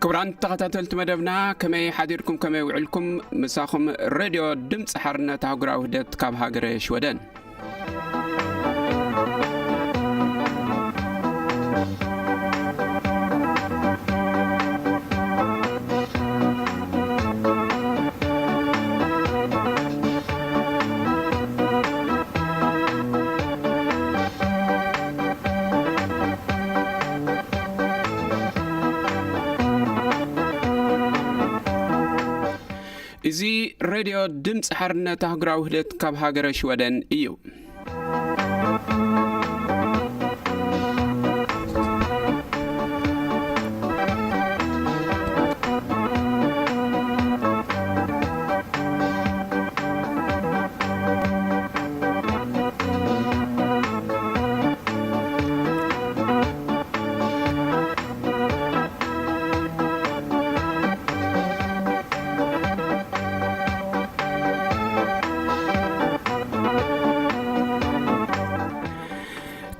ክቡራን ተኸታተልቲ መደብና፣ ከመይ ሓዲርኩም፣ ከመይ ውዕልኩም? ምሳኹም ሬድዮ ድምፂ ሓርነት ኣህጉራዊ ውህደት ካብ ሃገረ ሽወደን። እዚ ሬድዮ ድምፂ ሓርነት ኣህጉራዊ ውህደት ካብ ሃገረ ሽወደን እዩ።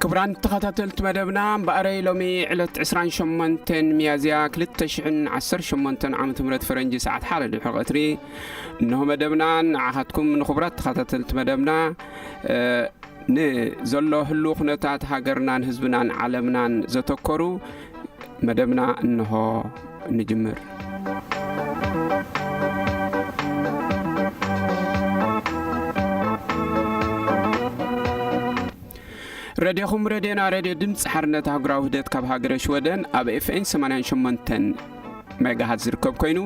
ክቡራን ተኸታተልቲ መደብና፣ እምበኣረይ ሎሚ ዕለት ዕስራን ሸሞንተን ሚያዝያ ክልተ ሽሕን ዓሰርተ ሸሞንተን ዓመተ ምህረት ፈረንጂ ሰዓት ሓደ ድሕሪ ቀትሪ፣ እንሆ መደብና ንዓኻትኩም ንኽቡራት ተኸታተልቲ መደብና፣ እ፣ ንዘሎ ህልው ኩነታት ሃገርናን ህዝብናን ዓለምናን ዘተኮሩ መደብና እንሆ ንጅምር። ሬድዮኹም ሬድዮና፣ ሬድዮ ድምፂ ሓርነት ኣህጉራዊ ውህደት ካብ ሃገረ ሽወደን ኣብ ኤፍኤን ሰማንያን ሸሞንተን ሜጋሃት ዝርከብ ኮይኑ፣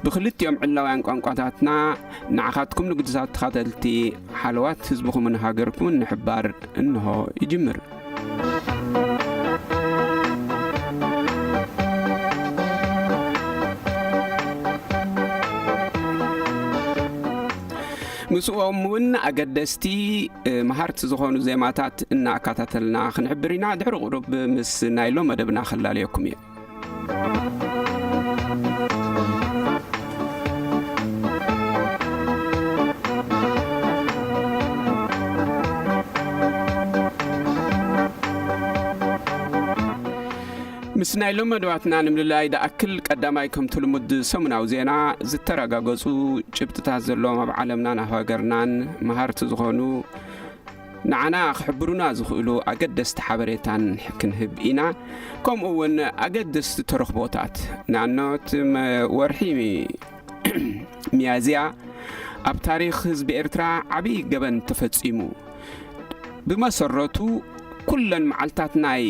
ብክልቲኦም ዕላውያን ቋንቋታትና ንዓኻትኩም ንጉድሳት ተኸታተልቲ ሓለዋት ህዝብኹምን ሃገርኩምን ንሕባር እንሆ ይጅምር። ምስኦም እውን ኣገደስቲ፣ እ፣ መሃርቲ ዝኾኑ ዜማታት እናኣካታተልና ክንሕብር ኢና። ድሕሪ ቁሩብ ምስ ናይ ሎም መደብና ከላለየኩም እየ። ምስ ናይ ሎም መደባትና ንምልላይ ደኣክል፣ ቀዳማይ ከምቲ ልሙድ ሰሙናዊ ዜና፣ ዝተረጋገጹ ጭብጥታት ዘለዎም ኣብ ዓለምናን ኣብ ሃገርናን መሃርቲ ዝኾኑ ንዓና ክሕብሩና ዝኽእሉ ኣገደስቲ ሓበሬታን ክንህብ ኢና። ከምኡ እውን ኣገደስቲ ተረኽቦታት፣ ንኣብነት፣ መ-፣ ወርሒ ሚያዝያ ኣብ ታሪኽ ህዝቢ ኤርትራ ዓብዪ ገበን ተፈጺሙ። ብመሰረቱ፣ ኩለን መዓልታት ናይ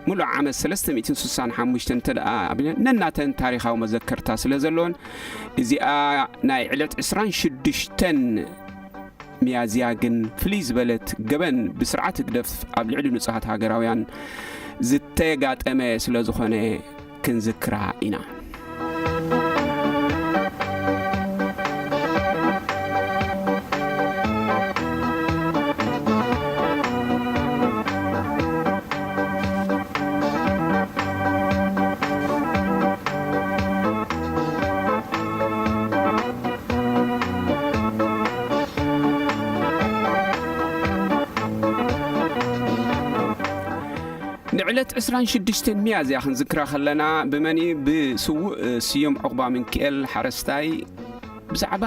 ምሉእ ዓመት ሰለስተ ሚእትን ስሳን ሓሙሽተን እንተ ደኣ ኣብለን ነናተን ታሪኻዊ መዘከርታ ስለ ዘለወን፣ እዚኣ ናይ ዕለት ዕስራን ሽዱሽተን ሚያዝያ ግን ፍልይ ዝበለት ገበን ብስርዓት ህግደፍ ኣብ ልዕሊ ንጹሃት ሃገራውያን ዝተጋጠመ ስለ ዝኾነ ክንዝክራ ኢና። ንዕለት ዕስራን ሽዱሽተን ሚያዝያ ክንዝክራ ከለና፣ ብመን እዩ? ብስዉእ ስዩም ዑቕባ ምንክኤል ሓረስታይ፣ ብዛዕባ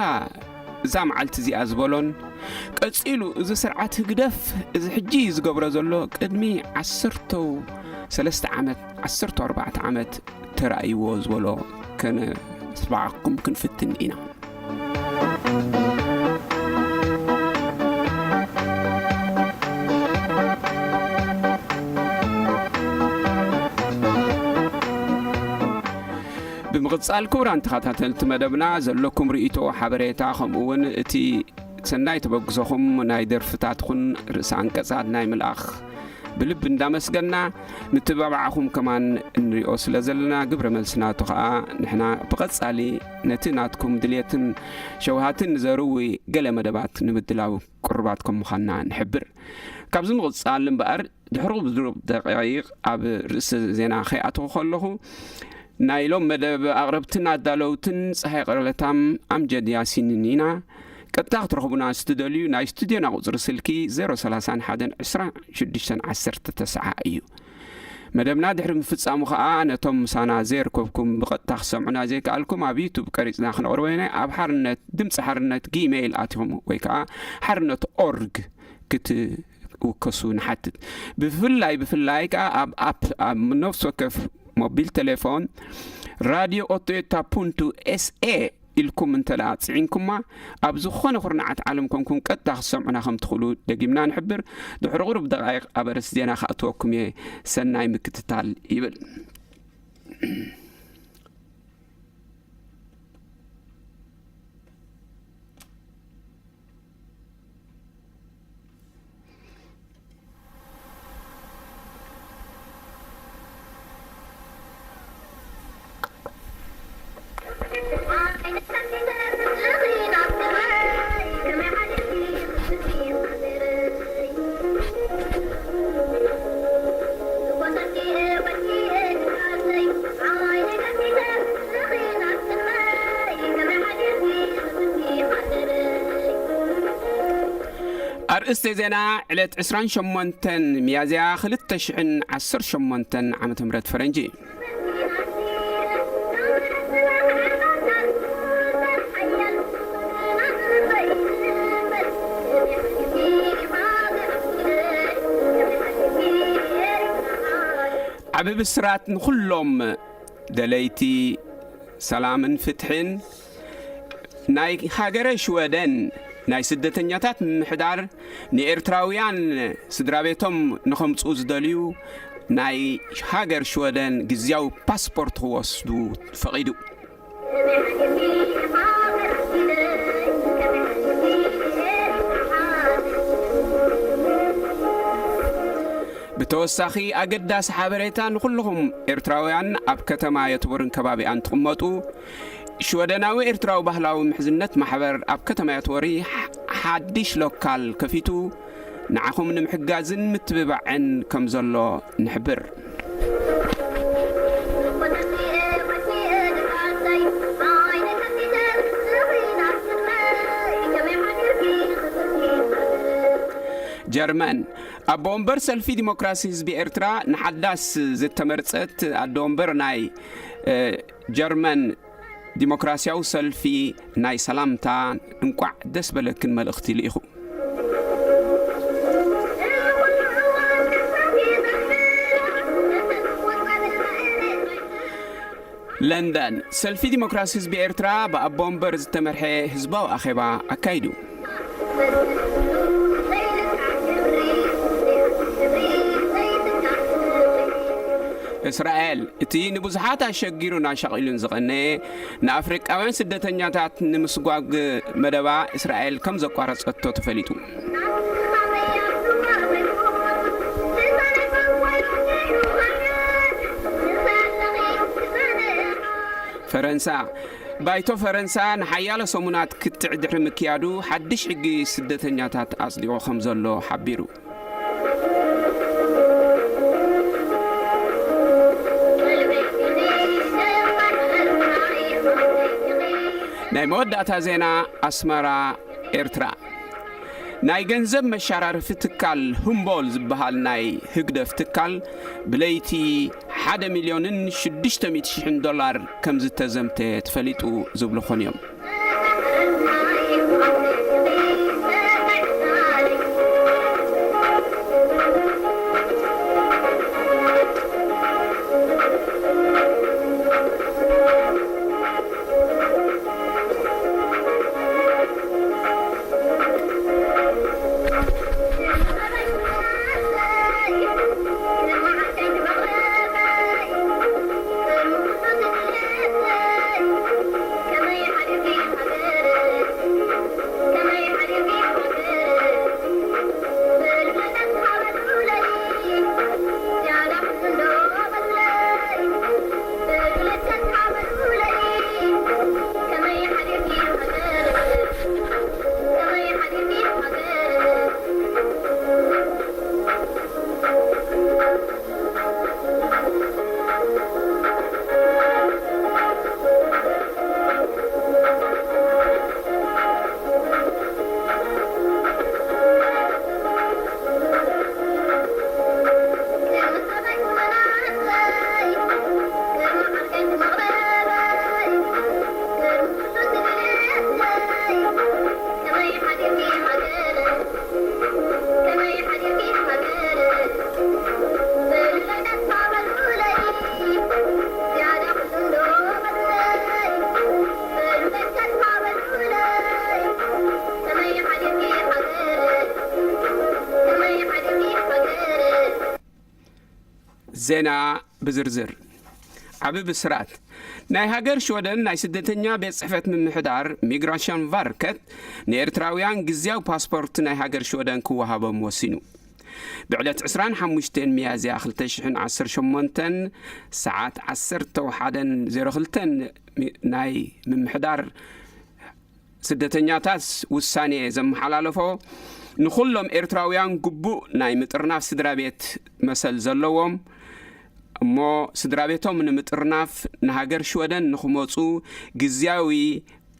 እዛ መዓልቲ እዚኣ ዝበሎን፣ ቀጺሉ እዚ ስርዓት ህግደፍ እዚ ሕጂ ዝገብሮ ዘሎ ቅድሚ ዓሰርተው ሰለስተ ዓመት፣ ዓሰርተው ኣርባዕተ ዓመት ተራእይዎ ዝበሎ ከነስምዓኩም ክንፍትን ኢና። ብምቕጻል፣ ክቡራን ተኸታተልቲ መደብና፣ ዘለኩም ርእይቶ፣ ሓበሬታ፣ ከምኡ እውን እቲ ሰናይ ተበግሶኹም ናይ ደርፍታት ኹን ርእሰ ኣንቀጻት ናይ ምልኣኽ ብልቢ እንዳመስገና፣ ምትብባዕኹም ከማን እንሪኦ ስለ ዘለና፣ ግብረ መልሲ ናቱ ኸኣ ንሕና ብቐጻሊ ነቲ ናትኩም ድልየትን ሸውሃትን ንዘርዊ ገለ መደባት ንምድላው ቅሩባት ከም ምዃንና ንሕብር። ካብዚ ምቕጻል እምበኣር፣ ድሕሪ ቁሩብ ደቂቕ ኣብ ርእሲ ዜና ከይኣተኹ ከለኹ፣ ናይ ሎም መደብ ኣቕረብትን ኣዳለውትን ጸሃይ ቀለታም፣ ኣምጀድ ያሲንን ኢና። ቀጥታ ክትረኽቡና ምስ ትደልዩ፣ ናይ ስቱድዮና ቁጽሪ ስልኪ ዜሮ ሰላሳን ሓደን ዕስራን ሽዱሽተን ዓሰርተ ተስዓ እዩ። መደብና ድሕሪ ምፍጻሙ ከኣ ነቶም ምሳና ዘይርከብኩም ብቐጥታ ክሰምዑና ዘይከኣልኩም ኣብ ዩቱብ ቀሪጽና ክነቕርቦ ኢና። ኣብ ሓርነት፣ ድምጺ ሓርነት ጊሜይል ኣቲኹም ወይ ከኣ ሓርነት ኦርግ ክትውከሱ ንሓትት። ብፍላይ፣ ብፍላይ ከኣ ኣብ ኣፕ፣ ኣብ ነፍሲ ወከፍ ሞቢል ቴሌፎን ራድዮ ኦቶዮታ ፑንቱ ኤስኤ ኢልኩም እንተ ደኣ ጽዒንኩማ፣ ኣብ ዝኾነ ኩርናዓት ዓለም ኮንኩም ቀጥታ ክትሰምዑና ከም ትኽእሉ ደጊምና ንሕብር። ድሕሪ ቁሩብ ደቓይቕ ኣብ ኣርእስቲ ዜና ከእትወኩም እየ። ሰናይ ምክትታል ይብል። ኣርእስተ ዜና ዕለት ዕስራን ሸሞንተን ሚያዝያ ክልተ ሽሕን ዓሰርተ ሸሞንተን ዓመተ ምህረት ፈረንጂ። ዓቢ ብስራት ንኹሎም ደለይቲ ሰላምን ፍትሕን። ናይ ሃገረ ሽወደን ናይ ስደተኛታት ምምሕዳር ንኤርትራውያን ስድራ ቤቶም ንኸምጽኡ ዝደልዩ ናይ ሃገር ሽወደን ግዝያዊ ፓስፖርት ክወስዱ ፈቒዱ። ብተወሳኺ ኣገዳሲ ሓበሬታ ንኹልኹም ኤርትራውያን ኣብ ከተማ የትቦርን ከባቢኣን ትቕመጡ፣ ሽወደናዊ ኤርትራዊ ባህላዊ ምሕዝነት ማሕበር ኣብ ከተማ የትቦሪ ሓ-፣ ሓድሽ ሎካል ከፊቱ ንዓኹም ንምሕጋዝን ምትብባዕን ከም ዘሎ ንሕብር። ጀርመን፣ ኣቦ ወንበር ሰልፊ ዲሞክራሲ ህዝቢ ኤርትራ ንሓዳስ ዝተመርጸት ኣዶ ወንበር ናይ፣ እ፣ ጀርመን ዲሞክራስያዊ ሰልፊ ናይ ሰላምታ እንቋዕ ደስ በለክን መልእኽቲ ልኢኹ። ለንደን፣ ሰልፊ ዲሞክራሲ ህዝቢ ኤርትራ ብኣቦ ወንበር ዝተመርሐ ህዝባዊ ኣኼባ ኣካይዱ። እስራኤል፣ እቲ ንብዙሓት ኣሸጊሩን ኣሻቒሉን ዝቐነየ ንኣፍሪቃውያን ስደተኛታት ንምስጓግ መደባ እስራኤል ከም ዘቋረጸቶ ተፈሊጡ። ፈረንሳ፣ ባይቶ ፈረንሳ ንሓያሎ ሰሙናት ክትዕ ድሕሪ ምክያዱ፣ ሓድሽ ሕጊ ስደተኛታት ኣጽዲቑ ከም ዘሎ ሓቢሩ። ናይ መወዳእታ ዜና፣ ኣስመራ፣ ኤርትራ። ናይ ገንዘብ መሻራርፊ ትካል ህምቦል ዝበሃል ናይ ህግደፍ ትካል ብለይቲ ሓደ ሚልዮንን ሽዱሽተ ሚእቲ ሽሕን ዶላር ከም ዝተዘምተ ተፈሊጡ ዝብሉ ኾን እዮም። ዜና ብዝርዝር። ዓቢ ብስራት። ናይ ሃገር ሽወደን ናይ ስደተኛ ቤት ጽሕፈት ምምሕዳር፣ ሚግራሽንቨርከት፣ ንኤርትራውያን ግዝያዊ ፓስፖርት ናይ ሃገር ሽወደን ክወሃቦም ወሲኑ። ብዕለት ዕስራን ሓሙሽተን ሚያዝያ ክልተ ሽሕን ዓሰርተ ሸሞንተን፣ ሰዓት ዓሰርተ ወሓደን ዜሮ ክልተን፣ ሚ-፣ ናይ ምምሕዳር ስደተኛታት ውሳኔ ዘመሓላለፎ፣ ንኹሎም ኤርትራውያን ግቡእ ናይ ምጥርናፍ ስድራ ቤት መሰል ዘለዎም፣ እሞ ስድራ ቤቶም ንምጥርናፍ ንሃገር ሽወደን ንኽመጹ ግዝያዊ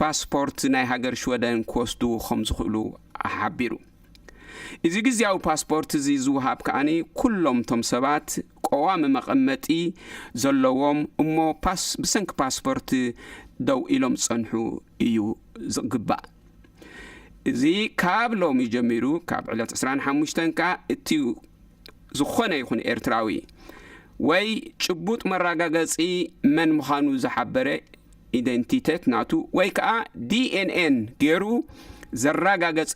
ፓስፖርት ናይ ሃገር ሽወደን ክወስዱ ከም ዝኽእሉ ሓቢሩ። እዚ ግዝያዊ ፓስፖርት እዚ ዝወሃብ ከኣኒ፣ ኩሎም ቶም ሰባት ቀዋሚ መቐመጢ ዘለዎም እሞ ፓስ-፣ ብሰንኪ ፓስፖርት ደው ኢሎም ዝጸንሑ እዩ ዝግባእ። እዚ ካብ ሎሚ ጀሚሩ፣ ካብ ዕለት ዕስራን ሓሙሽተን ከኣ፣ እቲ ዝኾነ ይኹን ኤርትራዊ ወይ ጭቡጥ መረጋገጺ መን ምዃኑ ዝሓበረ፣ ኢደንቲቴት ናቱ ወይ ከኣ ዲ ኤን ኤን ገይሩ ዘረጋገጸ፣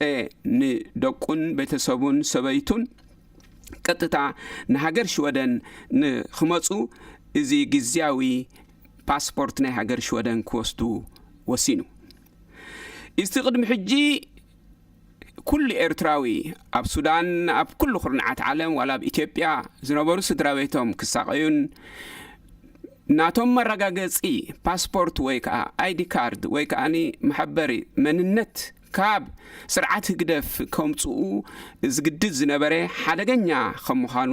ንደቁን ቤተሰቡን ሰበይቱን ቀጥታ ንሃገር ሽወደን ንኽመጹ፣ እዚ ግዝያዊ ፓስፖርት ናይ ሃገር ሽወደን ክወስዱ ወሲኑ። እስቲ ቅድሚ ሕጂ ኩሉ ኤርትራዊ፣ ኣብ ሱዳን፣ ኣብ ኩሉ ኩርናዓት ዓለም፣ ዋላ ኣብ ኢትዮጵያ ዝነበሩ ስድራ ቤቶም ክሳቐዩን፣ ናቶም መረጋገጺ ፓስፖርት ወይ ከኣ ኣይዲ ካርድ ወይ ከኣኒ መሐበሪ መንነት ካብ ስርዓት ህግደፍ ከምጽኡ ዝግድድ ዝነበረ ሓደገኛ ከም ምዃኑ፣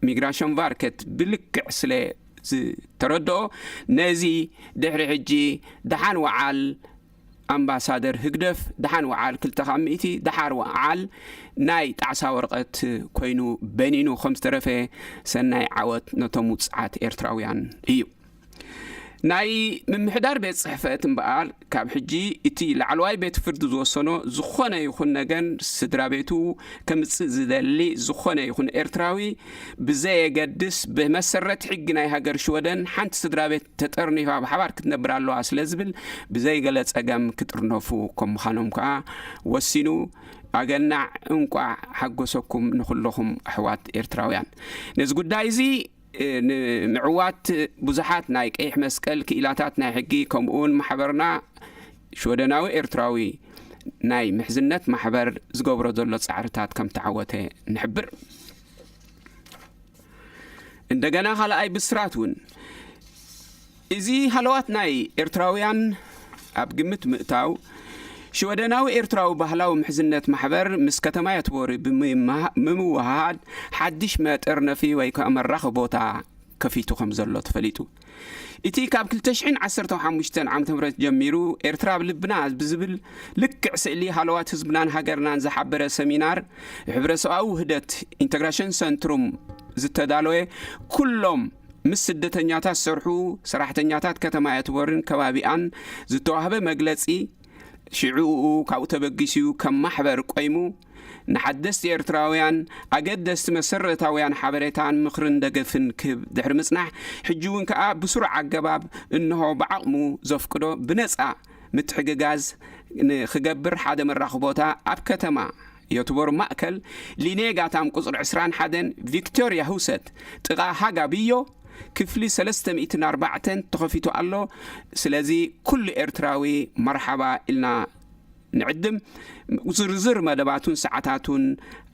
ሚግራሽንቨርከት ብልክዕ ስለ ዝተረድኦ፣ ነዚ ድሕሪ ሕጂ ደሓን ወዓል ኣምባሳደር ህግደፍ፣ ደሓን ወዓል ክልተ ካብ ሚእቲ፣ ደሓር ወዓል ናይ ጣዕሳ ወረቐት ኮይኑ በኒኑ ከም ዝተረፈ፣ ሰናይ ዓወት ነቶም ውጽዓት ኤርትራውያን እዩ። ናይ ምምሕዳር ቤት ጽሕፈት እምበኣር፣ ካብ ሕጂ እቲ ላዕለዋይ ቤት ፍርዲ ዝወሰኖ ዝኾነ ይኹን ነገር፣ ስድራ ቤቱ ከምጽእ ዝደሊ ዝኾነ ይኹን ኤርትራዊ፣ ብዘየገድስ፣ ብመሰረት ሕጊ ናይ ሃገር ሽወደን፣ ሓንቲ ስድራ ቤት ተጠርኒፋ ብሓባር ክትነብር ኣለዋ ስለ ዝብል፣ ብዘይገለ ጸገም ክጥርነፉ ከም ምዃኖም ከኣ ወሲኑ። ኣገናዕ፣ እንቋዕ ሓጎሰኩም ንኹለኹም ኣሕዋት ኤርትራውያን። ነዚ ጉዳይ እዚ፣ እ፣ ንምዕዋት ብዙሓት ናይ ቀይሕ መስቀል ክኢላታት ናይ ሕጊ፣ ከምኡውን ማሕበርና ሽወደናዊ ኤርትራዊ ናይ ምሕዝነት ማሕበር ዝገብሮ ዘሎ ጻዕርታት ከም ተዓወተ ንሕብር። እንደገና ካልኣይ ብስራት እውን፣ እዚ ሃለዋት ናይ ኤርትራውያን ኣብ ግምት ምእታው፣ ሽወደናዊ ኤርትራዊ ባህላዊ ምሕዝነት ማሕበር ምስ ከተማ ዮትቦሪ ብምምሃ-፣ ብምውሃሃድ ሓድሽ መጠርነፊ ወይ ከኣ መራኸቢ ቦታ ከፊቱ ከም ዘሎ ተፈሊጡ። እቲ ካብ ክልተ ሽሕን ዓሰርተ ሓሙሽተን ዓመተ ምህረት ጀሚሩ ኤርትራ ኣብ ልብና ብዝብል ልክዕ ስእሊ ሃለዋት ህዝብናን ሃገርናን ዝሓበረ ሰሚናር፣ ሕብረተሰባዊ ውህደት ኢንተግራሽን ሰንትሩም ዝተዳለወ፣ ኩሎም ምስ ስደተኛታት ዝሰርሑ ሰራሕተኛታት ከተማ ዮትቦርን ከባቢኣን ዝተዋህበ መግለጺ፣ ሽዑኡ ካብኡ ተበጊሱ ከም ማሕበር ቆይሙ፣ ንሓደስቲ ኤርትራውያን ኣገደስቲ መሰረታውያን ሓበሬታን ምኽርን ደገፍን ክህብ ድሕሪ ምጽናሕ፣ ሕጂ እውን ከኣ ብስሩዕ ኣገባብ እንሆ ብዓቕሙ ዘፍቅዶ ብነጻ ምትሕግጋዝ ንኽገብር ሓደ መራኽቦታ ኣብ ከተማ ዮትቦር ማእከል ሊኔ ጋታም ቁጽሪ ዕስራን ሓደን ቪክቶርያ ሁሰት ጥቓ ሃጋ ብዮ ክፍሊ ሰለስተ ሚእትን ኣርባዕተን ተኸፊቱ ኣሎ። ስለዚ ኩሉ ኤርትራዊ መርሓባ ኢልና ንዕድም። ዝርዝር መደባቱን ሰዓታቱን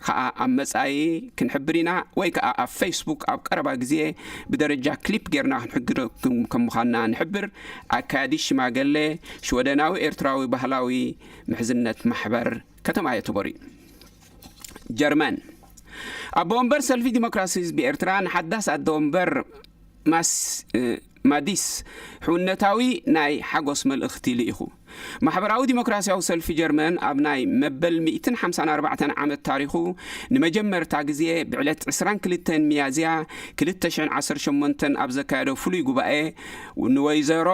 ከኣ ኣብ መጻኢ ክንሕብር ኢና፣ ወይ ከኣ ኣብ ፌስቡክ ኣብ ቀረባ ግዜ ብደረጃ ክሊፕ ጌርና ክንሕግረኩም ከም ምዃንና ንሕብር። ኣካያዲ ሽማገለ ሽወደናዊ ኤርትራዊ ባህላዊ ምሕዝነት ማሕበር ከተማ ዮተቦሪ። ጀርመን። ኣቦ ወንበር ሰልፊ ዲሞክራሲ ህዝቢ ኤርትራ ንሓዳስ ኣደ ወንበር ማስ-፣ እ፣ ማዲስ ሕውነታዊ ናይ ሓጎስ መልእኽቲ ልኢኹ። ማሕበራዊ ዲሞክራሲያዊ ሰልፊ ጀርመን ኣብ ናይ መበል ሚእትን ሓምሳን ኣርባዕተን ዓመት ታሪኹ ንመጀመርታ ግዜ ብዕለት ዕስራን ክልተን ሚያዝያ ክልተ ሽሕን ዓሰርተ ሸሞንተን ኣብ ዘካየዶ ፍሉይ ጉባኤ፣ ንወይዘሮ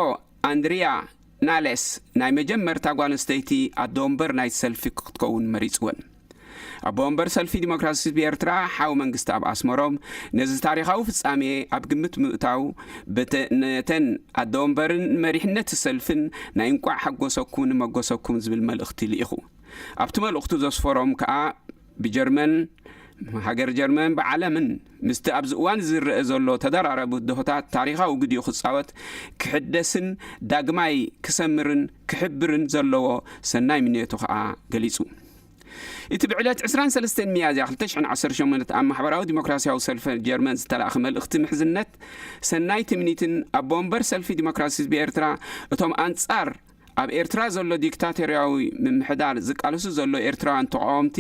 ኣንድሪያ ናሌስ ናይ መጀመርታ ጓል ኣንስተይቲ ኣደ ወንበር ናይቲ ሰልፊ ክትከውን መሪጽወን። ኣቦ ወንበር ሰልፊ ዲሞክራሲ ህዝቢ ኤርትራ ሓው መንግስቲ ኣብ ኣስመሮም ነዚ ታሪኻዊ ፍጻሜ ኣብ ግምት ምእታው፣ በተ-፣ ነተን ኣደ ወንበርን መሪሕነት ሰልፍን ናይ እንቋዕ ሓጎሰኩም ንመጎሰኩም ዝብል መልእኽቲ ልኢኹ። ኣብቲ መልእኽቱ ዘስፈሮም ከኣ ብጀርመን ሃገር ጀርመን ብዓለምን ምስቲ ኣብዚ እዋን ዝረአ ዘሎ ተደራረቡ ደሆታት ታሪኻዊ ግዲኡ ክጻወት፣ ክሕደስን ዳግማይ ክሰምርን ክሕብርን ዘለዎ ሰናይ ምንየቱ ከኣ ገሊጹ። እቲ ብዕለት ዕስራን ሰለስተን ሚያዝያ ክልተ ሽሕን ዓሰርተ ሸሞንተን ኣብ ማሕበራዊ ዲሞክራሲያዊ ሰልፊ ጀርመን ዝተላእኸ መልእኽቲ ምሕዝነት፣ ሰናይ ትምኒትን ኣቦ ወንበር ሰልፊ ዲሞክራሲ ህዝቢ ኤርትራ፣ እቶም ኣንጻር ኣብ ኤርትራ ዘሎ ዲክታቶርያዊ ምምሕዳር ዝቃለሱ ዘሎ ኤርትራውያን ተቃወምቲ፣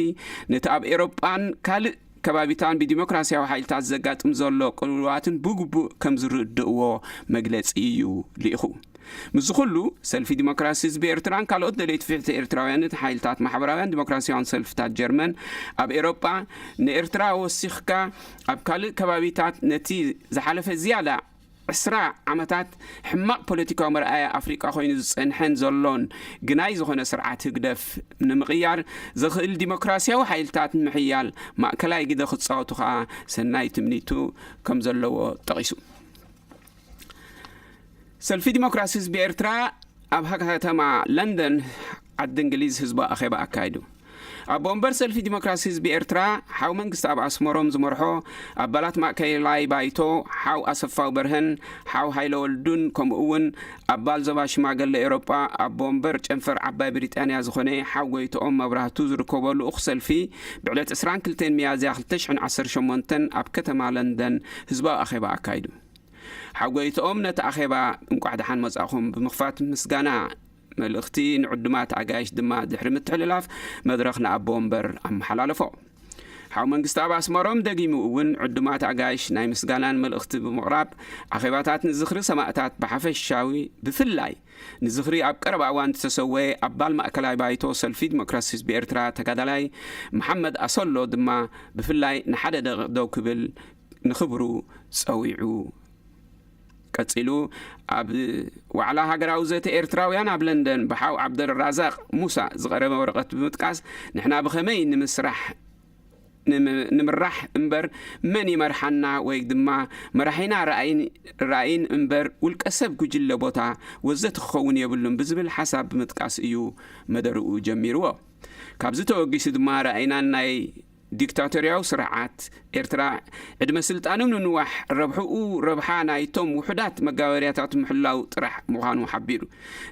ነቲ ኣብ ኤሮጳን ካልእ ከባቢታን ብዲሞክራሲያዊ ሓይልታት ዘጋጥም ዘሎ ቅልውላዋትን ብግቡእ ከም ዝርድእዎ መግለጺ እዩ ልኢኹ። ምስዚ ኩሉ፣ ሰልፊ ዲሞክራሲ ህዝቢ ኤርትራን ካልኦት ደለይቲ ፍትሒ ኤርትራውያንን ሓይልታት ማሕበራውያን ዲሞክራሲያውን ሰልፍታት ጀርመን ኣብ ኤሮጳ፣ ንኤርትራ ወሲኽካ ኣብ ካልእ ከባቢታት፣ ነቲ ዝሓለፈ ዝያዳ ዕስራ ዓመታት ሕማቕ ፖለቲካዊ መርኣያ ኣፍሪቃ ኮይኑ ዝጸንሐን ዘሎን ግናይ ዝኾነ ስርዓት ህግደፍ ንምቕያር ዘኽእል ዲሞክራሲያዊ ሓይልታት ንምሕያል ማእከላይ ግደ ክጻወቱ ከኣ ሰናይ ትምኒቱ ከም ዘለዎ ጠቒሱ። ሰልፊ ዲሞክራሲ ህዝቢ ኤርትራ ኣብ ከተማ ለንደን ዓዲ እንግሊዝ ህዝባዊ ኣኼባ ኣካይዱ። ኣቦ ወንበር ሰልፊ ዲሞክራሲ ህዝቢ ኤርትራ፣ ሓው መንግስቲ ኣብ ኣስመሮም ዝመርሖ ኣባላት ማእከላይ ባይቶ፣ ሓው ኣሰፋው በርሀን ሓው ሃይለ ወልዱን፣ ከምኡ እውን ኣባል ዞባ ሽማግለ ኤውሮጳ፣ ኣቦ ወንበር ጨንፈር ዓባይ ብሪጣንያ ዝኾነ ሓው ጎይትኦም መብራህቱ ዝርከቦ ልኡኽ ሰልፊ፣ ብዕለት ዕስራን ክልተን ሚያዝያ ክልተ ሽሕን ዓሰርተ ሸሞንተን ኣብ ከተማ ለንደን ህዝባዊ ኣኼባ ኣካይዱ። ሓው ጎይትኦም ነቲ ኣኼባ እንቋዕ ደሓን መጻእኹም ብምኽፋት ምስጋና መልእኽቲ ንዕዱማት ኣጋይሽ ድማ ድሕሪ ምትሕልላፍ መድረኽ ንኣቦ ወንበር ኣመሓላለፎ። ሓው መንግስቲ ኣብ ኣስመሮም ደጊሙ እውን ዕዱማት ኣጋይሽ ናይ ምስጋናን መልእኽቲ ብምቕራብ ኣኼባታት ንዝኽሪ ሰማእታት ብሓፈሻዊ ብፍላይ ንዝኽሪ ኣብ ቀረባ እዋን ዝተሰወየ ኣባል ማእከላይ ባይቶ ሰልፊ ዲሞክራሲ ህዝቢ ኤርትራ ተጋዳላይ መሓመድ ኣሰሎ ድማ ብፍላይ ንሓደ ደቂቕ ደው ክብል ንኽብሩ ጸዊዑ። ቀጺሉ ኣብ ዋዕላ ሃገራዊ ዘተ ኤርትራውያን ኣብ ለንደን ብሓው ዓብደልራዛቅ ሙሳ ዝቐረበ ወረቐት ብምጥቃስ፣ ንሕና ብኸመይ ንምስራሕ፣ ንም-፣ ንምራሕ እምበር መን ይመርሓና ወይ ድማ መራሒና ራእይን፣ ራእይን እምበር ውልቀ ሰብ፣ ጉጅለ፣ ቦታ ወዘተ ክኸውን የብሉን ብዝብል ሓሳብ ብምጥቃስ እዩ መደርኡ ጀሚርዎ። ካብዚ ተወጊሱ ድማ ራእይናን ናይ ዲክታቶርያዊ ስርዓት ኤርትራ ዕድመ ስልጣኑ ምንዋሕ፣ ረብሕኡ ረብሓ ናይቶም ውሑዳት መጋበርያታት ምሕላው ጥራሕ ምዃኑ ሓቢሩ።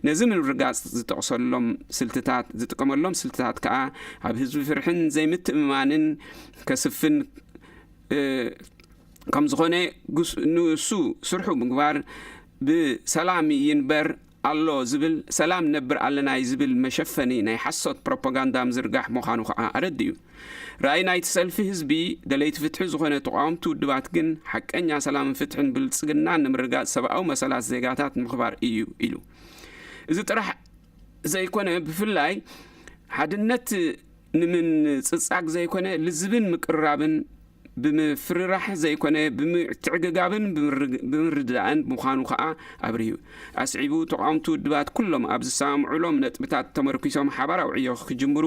ነዚ ምርጋጽ ዝጠቕሰሎም ስልትታት፣ ዝጥቀመሎም ስልትታት ከኣ ኣብ ህዝቢ ፍርሕን ዘይምትእምማንን ከስፍን፣ እ፣ ከም ዝኾነ፣ ጉስ-፣ ንሱ ስርሑ ምግባር ብሰላም ይንበር ኣሎ ዝብል፣ ሰላም ነብር ኣለና እዩ ዝብል መሸፈኒ ናይ ሓሶት ፕሮፓጋንዳ ምዝርጋሕ ምዃኑ ከኣ ኣረዲኡ። ራእይ ናይቲ ሰልፊ ህዝቢ፣ ደለይቲ ፍትሒ ዝኾነ ተቃወምቲ ውድባት ግን፣ ሓቀኛ ሰላምን ፍትሕን ብልጽግናን ንምርጋጽ ሰብኣዊ መሰላት ዜጋታት ምኽባር እዩ ኢሉ። እዚ ጥራሕ ዘይኮነ፣ ብፍላይ ሓድነት ንምንጽጻግ ዘይኮነ፣ ልዝብን ምቅርራብን ብምፍርራሕ ዘይኮነ፣ ብምትዕግጋብን ብምርግ-፣ ብምርድዳእን ምዃኑ ከኣ ኣብሪሁ። ኣስዒቡ፣ ተቃወምቲ ውድባት ኩሎም ኣብ ዝሰማምዑሎም ነጥብታት ተመርኲሶም ሓባራዊ ዕዮ ክጅምሩ፣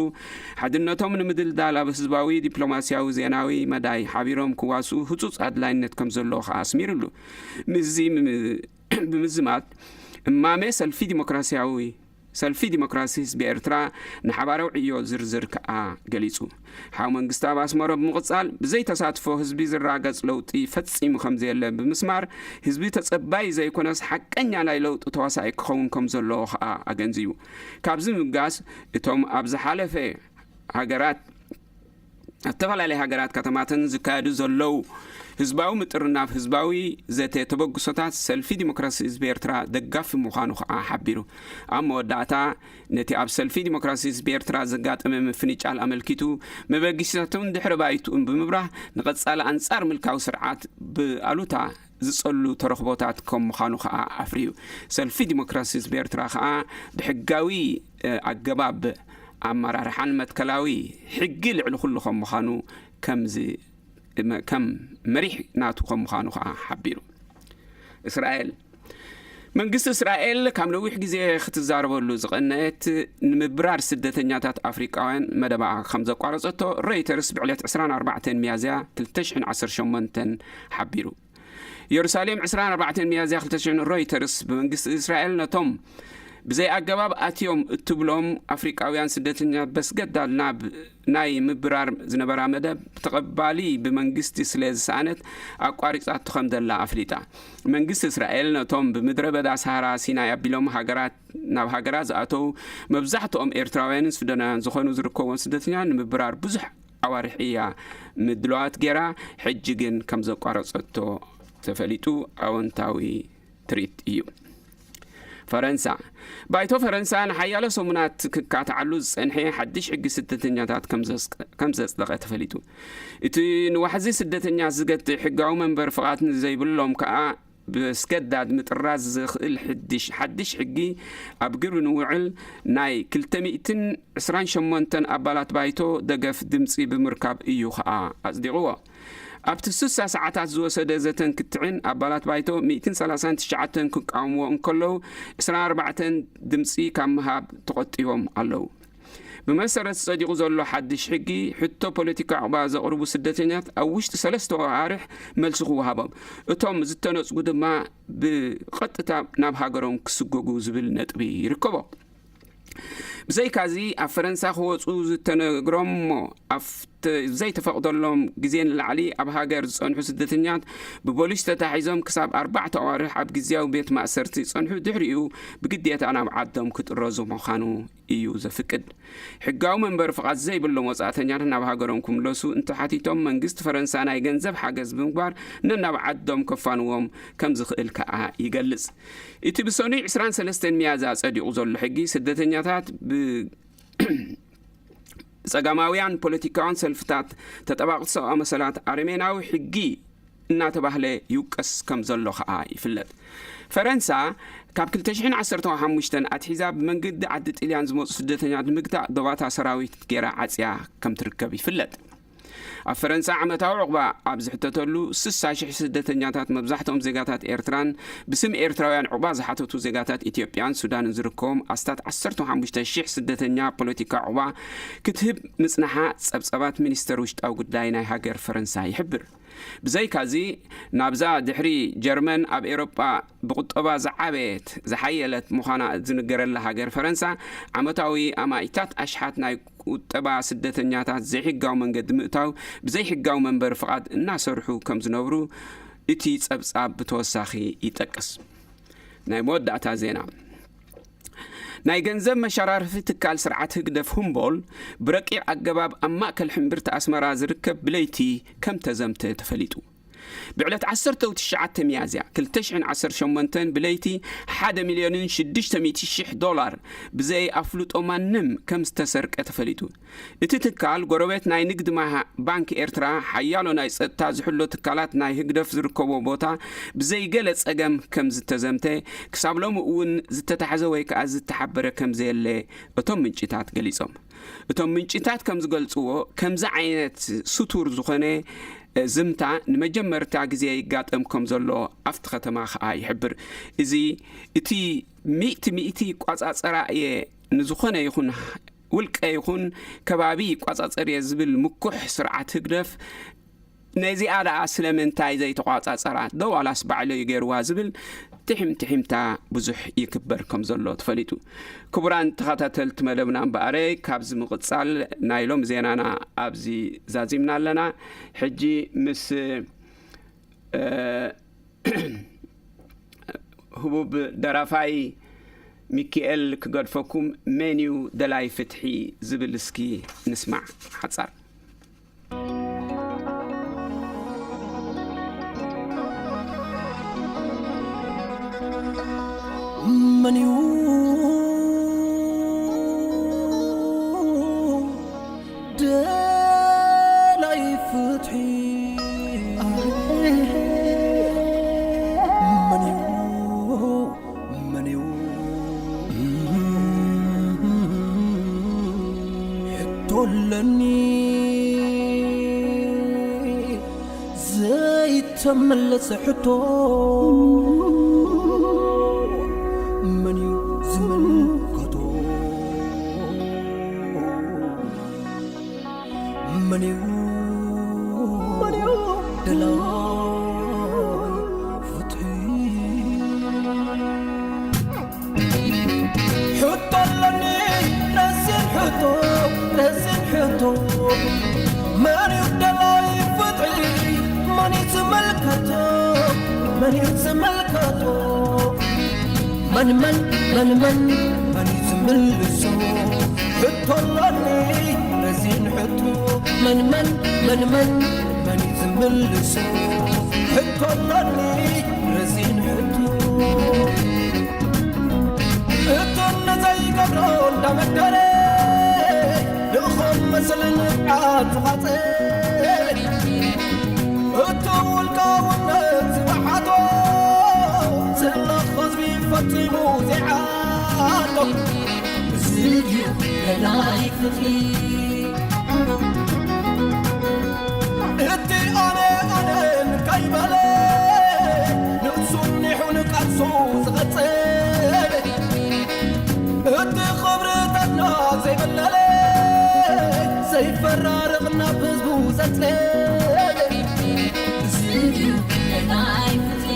ሓድነቶም ንምድልዳል ኣብ ህዝባዊ፣ ዲፕሎማስያዊ፣ ዜናዊ መዳይ ሓቢሮም ክዋስኡ ህጹጽ ኣድላይነት ከም ዘለዎ ከኣ ኣስሚሩሉ። ምስዚ ምም-፣ ብምዝማት፣ እማመ ሰልፊ ዲሞክራስያዊ ሰልፊ ዲሞክራሲ ህዝቢ ኤርትራ ንሓባራዊ ዕዮ ዝርዝር ከኣ ገሊጹ። ሓው መንግስቲ ኣብ ኣስመሮ ብምቕጻል፣ ብዘይ ተሳትፎ ህዝቢ ዝራገጽ ለውጢ ፈጺሙ ከም ዘየለ ብምስማር፣ ህዝቢ ተጸባይ ዘይኮነስ ሓቀኛ ናይ ለውጢ ተዋሳኢ ክኸውን ከም ዘለዎ ከኣ ኣገንዚቡ። ካብዚ ምብጋስ፣ እቶም ኣብ ዝሓለፈ ሃገራት፣ ኣብ ዝተፈላለያ ሃገራት ከተማትን ዝካየዱ ዘለዉ ህዝባዊ ምጥርናፍ፣ ህዝባዊ ዘተ፣ ተበግሶታት ሰልፊ ዲሞክራሲ ህዝቢ ኤርትራ ደጋፊ ምዃኑ ከኣ ሓቢሩ። ኣብ መወዳእታ፣ ነቲ ኣብ ሰልፊ ዲሞክራሲ ህዝቢ ኤርትራ ዘጋጠመ ምፍንጫል ኣመልኪቱ፣ መበገሲታቱን ድሕረ ባይትኡን ብምብራህ፣ ንቐጻሊ ኣንጻር ምልካዊ ስርዓት ብኣሉታ ዝጸሉ ተረኽቦታት ከም ምዃኑ ከኣ ኣፍርዩ። ሰልፊ ዲሞክራሲ ህዝቢ ኤርትራ ከኣ ብሕጋዊ፣ እ፣ ኣገባብ ኣመራርሓን መትከላዊ ሕጊ ልዕሊ ኩሉ ከም ምዃኑ ከም ዝ-፣ ከም መሪሕ ናቱ ከም ምዃኑ ከኣ ሓቢሩ። እስራኤል፣ መንግስቲ እስራኤል ካብ ነዊሕ ግዜ ክትዛረበሉ ዝቐነየት ንምብራር ስደተኛታት ኣፍሪቃውያን መደባ ከም ዘቋረጸቶ ሮይተርስ ብዕለት ዕስራን ኣርባዕተን ሚያዝያ ክልተ ሽሕን ዓሰርተ ሸሞንተን ሓቢሩ። ኢየሩሳሌም፣ ዕስራን ኣርባዕተን ሚያዝያ ክልተ ሽሕን፣ ሮይተርስ ብመንግስቲ እስራኤል ነቶም ብዘይ ኣገባብ ኣትዮም እትብሎም ኣፍሪቃውያን ስደተኛታት በስገዳድ ናብ ናይ ምብራር ዝነበራ መደብ ተቐባሊ ብመንግስቲ ስለ ዝሰኣነት ኣቋሪጻቶ ከም ዘላ ኣፍሊጣ። መንግስቲ እስራኤል ነቶም ብምድረ በዳ ሰሃራ ሲናይ ኣቢሎም ሃገራት ናብ ሃገራ ዝኣተዉ መብዛሕትኦም ኤርትራውያንን ሱዳናውያን ዝኾኑ ዝርከብዎም ስደተኛ ንምብራር ብዙሕ ኣዋርሕ እያ ምድለዋት ገይራ፣ ሕጂ ግን ከም ዘቋረጸቶ ተፈሊጡ። ኣወንታዊ ትርኢት እዩ። ፈረንሳ። ባይቶ ፈረንሳ ንሓያሎ ሰሙናት ክካትዓሉ ዝጸንሐ ሓድሽ ሕጊ ስደተኛታት ከም ዘጽ- ከም ዘጽደቐ ተፈሊጡ። እቲ ንዋሕዚ ስደተኛ ዝገትእ ሕጋዊ መንበር ፍቓድ ንዘይብሎም ከኣ ብስገዳድ ምጥራዝ ዝኽእል ሕድሽ ሓድሽ ሕጊ ኣብ ግብሪ ንውዕል ናይ ክልተ ሚእትን ዕስራን ሸሞንተን ኣባላት ባይቶ ደገፍ ድምጺ ብምርካብ እዩ ከኣ ኣጽዲቕዎ። ኣብቲ ስሳ ሰዓታት ዝወሰደ ዘተን ክትዕን ኣባላት ባይቶ ሚእትን ሰላሳን ትሽዓተን ክቃወምዎ እንከለዉ፣ ዕስራን ኣርባዕተን ድምጺ ካብ ምሃብ ተቖጢቦም ኣለዉ። ብመሰረት ጸዲቑ ዘሎ ሓድሽ ሕጊ፣ ሕቶ ፖለቲካ ዕቑባ ዘቕርቡ ስደተኛት ኣብ ውሽጢ ሰለስተ ኣዋርሕ መልሲ ክወሃቦም፣ እቶም ዝተነጽጉ ድማ ብቐጥታ ናብ ሃገሮም ክስጎጉ ዝብል ነጥቢ ይርከቦ። ብዘይካዚ ኣብ ፈረንሳ ክወጹ ዝተነግሮም እሞ ኣብተ- ዘይተፈቕደሎም ግዜ ንላዕሊ ኣብ ሃገር ዝጸንሑ ስደተኛት ብፖሊስ ተታሒዞም ክሳብ ኣርባዕተ ኣዋርሕ ኣብ ግዝያዊ ቤት ማእሰርቲ ይጸንሑ፣ ድሕሪኡ ብግዴታ ናብ ዓዶም ክጥረዙ ምዃኑ እዩ ዘፍቅድ። ሕጋዊ መንበሪ ፍቓድ ዘይብሎም ወጻእተኛታት ናብ ሃገሮም ክምለሱ እንተሓቲቶም መንግስቲ ፈረንሳ ናይ ገንዘብ ሓገዝ ብምግባር ነናብ ዓዶም ከፋንዎም ከም ዝኽእል ከኣ ይገልጽ። እቲ ብሰኑይ ዕስራን ሰለስተን ሚያዝያ ጸዲቑ ዘሎ ሕጊ ስደተኛታት ብ ጸጋማውያን ፖለቲካውያን ሰልፍታት፣ ተጠባቕቲ ሰብኣዊ መሰላት ኣረሜናዊ ሕጊ እናተባህለ ይውቀስ ከም ዘሎ ከኣ ይፍለጥ። ፈረንሳ ካብ ክልተ ሽሕን ዓሰርተ ሓሙሽተን ኣትሒዛ ብመንገዲ ዓዲ ጥልያን ዝመጹ ስደተኛት ንምግታእ ዶባታ ሰራዊት ገይራ ዓጽያ ከም ትርከብ ይፍለጥ። ኣብ ፈረንሳ ዓመታዊ ዕቑባ ኣብ ዝሕተተሉ ስሳ ሽሕ ስደተኛታት መብዛሕትኦም ዜጋታት ኤርትራን ብስም ኤርትራውያን ዕቑባ ዝሓተቱ ዜጋታት ኢትዮጵያን ሱዳንን ዝርከቦም ኣስታት ዓሰርተ ሓሙሽተ ሽሕ ስደተኛ ፖለቲካ ዕቑባ ክትህብ ምጽናሓ ጸብጻባት ሚኒስተር ውሽጣዊ ጉዳይ ናይ ሃገር ፈረንሳ ይሕብር። ብዘይካዚ ናብዛ ድሕሪ ጀርመን ኣብ ኤውሮጳ ብቁጠባ ዝዓበየት ዝሓየለት ምዃና ዝንገረላ ሃገር ፈረንሳ ዓመታዊ ኣማኢታት ኣሽሓት ናይ ቁጠባ ስደተኛታት ዘይሕጋዊ መንገዲ ምእታው ብዘይሕጋዊ መንበሪ ፍቓድ እናሰርሑ ከም ዝነብሩ እቲ ጸብጻብ ብተወሳኺ ይጠቅስ። ናይ መወዳእታ ዜና። ናይ ገንዘብ መሸራርፊ ትካል ስርዓት ህግደፍ ሁምቦል ብረቂቕ ኣገባብ ኣብ ማእከል ሕምብርቲ ኣስመራ ዝርከብ ብለይቲ ከም ተዘምተ ተፈሊጡ። ብዕለት ዓሰርተ ትሽዓተ ሚያዝያ ክልተ ሽሕን ዓሰርተ ሸሞንተን ብለይቲ ሓደ ሚልዮንን ሽዱሽተ ሚእቲ ሽሕ ዶላር ብዘይ ኣፍልጦ ማንም ከም ዝተሰርቀ ተፈሊጡ። እቲ ትካል ጎረቤት ናይ ንግዲ ማሃ- ባንክ ኤርትራ ሓያሎ ናይ ጸጥታ ዝሕሎ ትካላት ናይ ህግደፍ ዝርከቦ ቦታ ብዘይገለ ጸገም ከም ዝተዘምተ ክሳብ ሎሚ እውን ዝተታሕዘ ወይ ከኣ ዝተሓበረ ከም ዘየለ እቶም ምንጭታት ገሊጾም። እቶም ምንጭታት ከም ዝገልጽዎ ከምዚ ዓይነት ስቱር ዝኾነ ዝምታ ንመጀመርታ ግዜ ይጋጠም ከም ዘሎ ኣብቲ ከተማ ከኣ ይሕብር። እዚ እቲ ሚእቲ ሚእቲ ይቋጻጸራ እየ ንዝኾነ ይኹን ውልቀ ይኹን ከባቢ ይቋጻጸር እየ ዝብል ምኩሕ ስርዓት ህግደፍ ነዚኣ ደኣ ስለምንታይ ዘይተቋጻጸራ ዶ ዋላስ ባዕለዩ ገይርዋ ዝብል ትሕም ትሕምታ ብዙሕ ይክበር ከም ዘሎ ተፈሊጡ። ክቡራን ተኸታተልቲ መደብና እምበኣረ ካብዚ ምቕጻል ናይ ሎም ዜናና ኣብዚ ዛዚምና ኣለና። ሕጂ ምስ ህቡብ ደራፋይ ሚኪኤል ክገድፈኩም መን እዩ ደላይ ፍትሒ ዝብል እስኪ ንስማዕ ሓጻር። መን እዩ ደላይ ፍትሒ? መን እዩ መን እዩ ሕቶ ኣለኒ ዘይተመለሰ ሕቶ መን እዩ ዝምልከቶ? መን እዩ ደላይ ፍትሒ? መን እዩ ዝምልከቶ? መን፣ መን፣ መን፣ መን፣ መን እዩ ዝምልሶ? ሕቶ ኣሎኒ ረዚን ሕቶ። መን፣ መን፣ መን፣ መን፣ መን እዩ ዝምልሶ? ሕቶ ኣሎኒ ረዚን ሕቶ። ሕቶ ንዘይገብሮ እንዳመደረ፣ ንእኾም መስል ንብዓት ዝቓጸ። እቲ ውልቃውነት ዝወሓዶ፣ ስለ ህዝቢ ፈጺሙ ዘይዓዶ። እዚ ድዩ ደላይ ፍትሒ? እቲ ኣነ ኣነ ከይበለ፣ ንሱ ኒሑ ንቃልሱ ዝቐጽል። እቲ ክብርታትና ዘይበለለ፣ ዘይፈራርቕ ናብ ህዝቡ ዘጽለለ። እዚ ድዩ ደላይ ፍትሒ?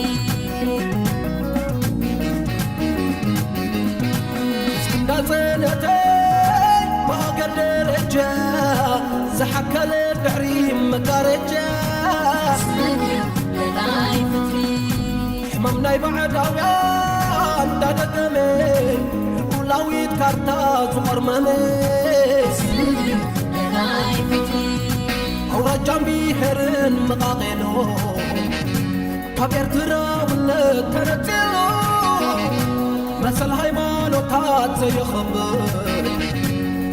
እንዳጸነተ ብሃገር ደረጃ ዝሓከለ ድሕሪ መጋረጃ። እዚ ድዩ ደላይ ፍትሒ? ሕማም ናይ ባዕዳውያን እንዳደገመ፣ ልዑላዊት ካርታ ዝቖርመመ። ደላይ ፍትሒ። ኣውራጃን ብሄርን መቓቐሎ፣ ካብ ኤርትራውነት ተነጺሉ፣ መሰል ሃይማኖታት ዘየኽብር፣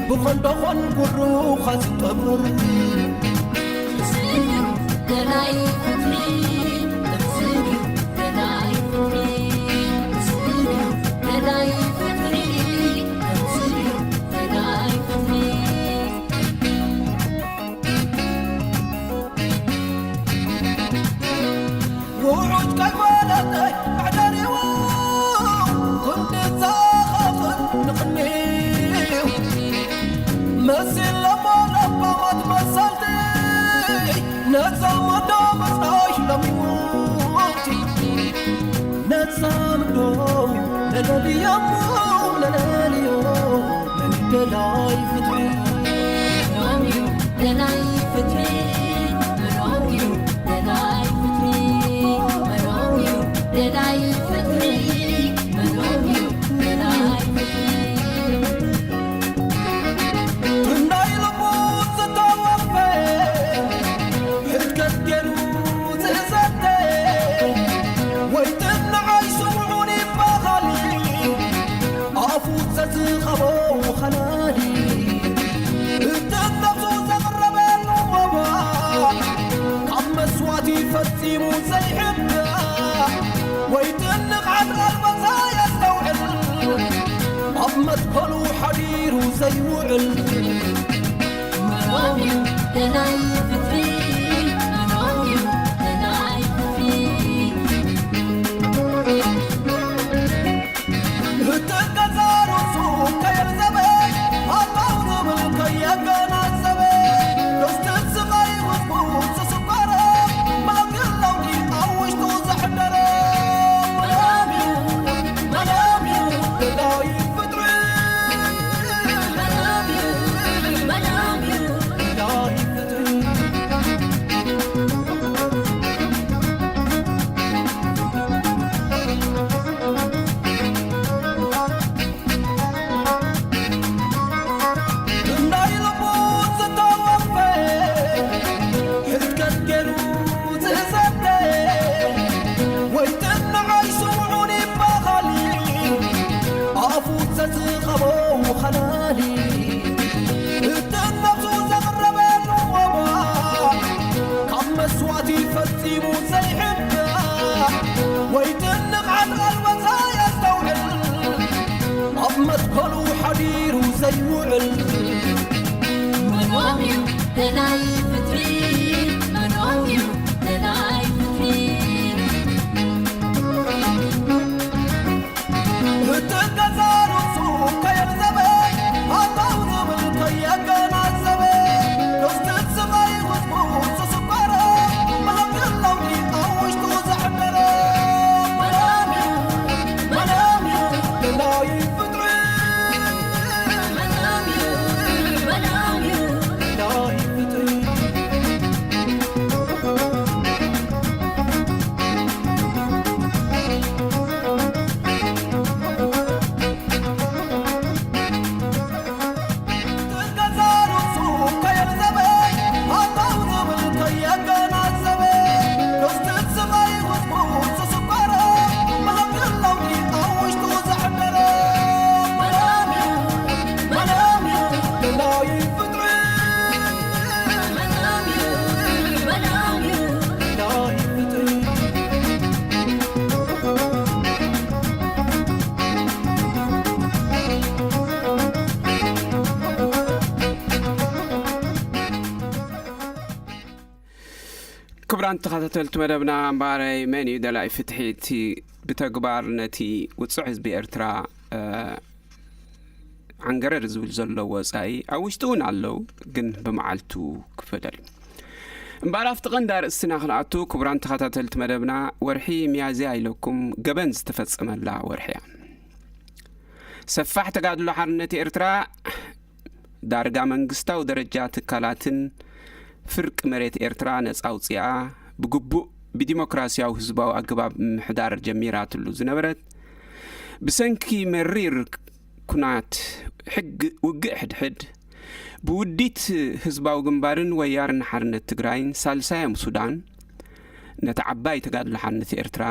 ብኾንዶኾን ጉሩኻ ዝጠብር። እዚ ድዩ ደላይ ፍትሒ? እዚ ድዩ ደላይ ፍትሒ? እዚ ድዩ ደላይ ፍትሒ? እዚ ድዩ ደላይ ፍትሒ? ውዑጅ ከይፈለጠ መሕደሪኡ ክንዲ ዝኸፍት ንቕድሚው። መሲለሞ ለባማት መሰልቲ ነዛ መዶ ምጽናሽ ለሚሞት። ነዛ መዶ ነለልዮሞ፣ ነለልዮ። መን ደላይ ፍትሒ? መን እዩ ደላይ ፍትሒ? መን እዩ ደላይ ፍትሒ? መን እዩ ደላይ ፍትሒ? መን እዩ ደላይ ፍትሒ? ናይ ልቡ ዝተወፈ፣ ሕድገት ገይሩ ዝዘተ፣ ወይ ጥንዓይ ስምዑን ይበሃል፣ ኣፉ ዘዝኸቦ ኸላሊ። እተን ነብሱ ዘቕረበሉ ዋጋ፣ ካብ መስዋእቲ ፈጺሙ ዘይሕባእ፣ ወይ ትንቓት ኣልቦ ዘየስተውዕል፣ ኣብ መትከሉ ሓዲሩ ዘይውዕል። መን እዩ ደላይ ፍትሒ? መን እዩ ደላይ ፍትሒ? እተገዛርሱ ከየርዘበ፣ ኣላው ዝብል ከየገናዘበ፣ ዶስትን ስቓይ ውስጡ ዝስበረ፣ ማእከል ለውጢ ኣብ ውሽጡ ዘሕደረ። መላምዩ፣ መላምዩ፣ ደላይ ፍትሒ። መላምዩ፣ መላምዩ፣ ደላይ ፍትሒ። ናይ ልቡ ዝተወፈ፣ ሕድገት ገይሩ ዝዘተ፣ ወይ ጥንዓይ ስምዑን ይበሃል፣ ኣፉ ዘዝኸቦ ኸላሊ። እተን ነብሱ ዘቕረበሉ ዋጋ፣ ካብ መስዋእቲ ፈጺሙ ዘይሕባእ፣ ወይ ትንቓት ኣልቦ ዘየስተውዕል፣ ኣብ መትከሉ ሓዲሩ ዘይውዕል። መን እዩ ደላይ ፍትሒ? መን እዩ ደላይ ፍትሒ? እተገዛርሱ ከየርዘበ፣ ኣላው ዝብል ከየገናዘበ፣ ዶስትን ስቓይ ውስጡ ዝስበረ፣ ማእከል ለውጢ ኣብ ውሽጡ ዘሕደረ። መላምዩ፣ መላምዩ፣ ደላይ ፍትሒ። መላምዩ፣ መላምዩ፣ ደላይ ፍትሒ። ክቡራን ተኸታተልቲ መደብና፣ እምበኣረይ መን እዩ ደላይ ፍትሒ? እቲ ብተግባር ነቲ ውጹዕ ህዝቢ ኤርትራ፣ እ፣ ዓንገረር ዝብል ዘሎ ወጻኢ ኣብ ውሽጢ እውን ኣለዉ፣ ግን ብመዓልቱ ክፈደል። እምበኣር ኣብቲ ቀንዲ ኣርእስትና ክንኣቱ፣ ክቡራን ተኸታተልቲ መደብና፣ ወርሒ ሚያዝያ ኢለኩም ገበን ዝተፈጸመላ ወርሒ እያ። ሰፋሕ ተጋድሎ ሓርነት ኤርትራ ዳርጋ መንግስታዊ ደረጃ ትካላትን ፍርቂ መሬት ኤርትራ ነጻ ኣውጺኣ ብግቡእ ብዲሞክራሲያዊ ህዝባዊ ኣገባብ ምምሕዳር ጀሚራትሉ ዝነበረት፣ ብሰንኪ መሪር ኩናት ሕግ ውግእ ሕድሕድ ብውዲት ህዝባዊ ግንባርን ወያርን ሓርነት ትግራይን ሳልሳዮም ሱዳን ነቲ ዓባይ ተጋድሎ ሓርነት ኤርትራ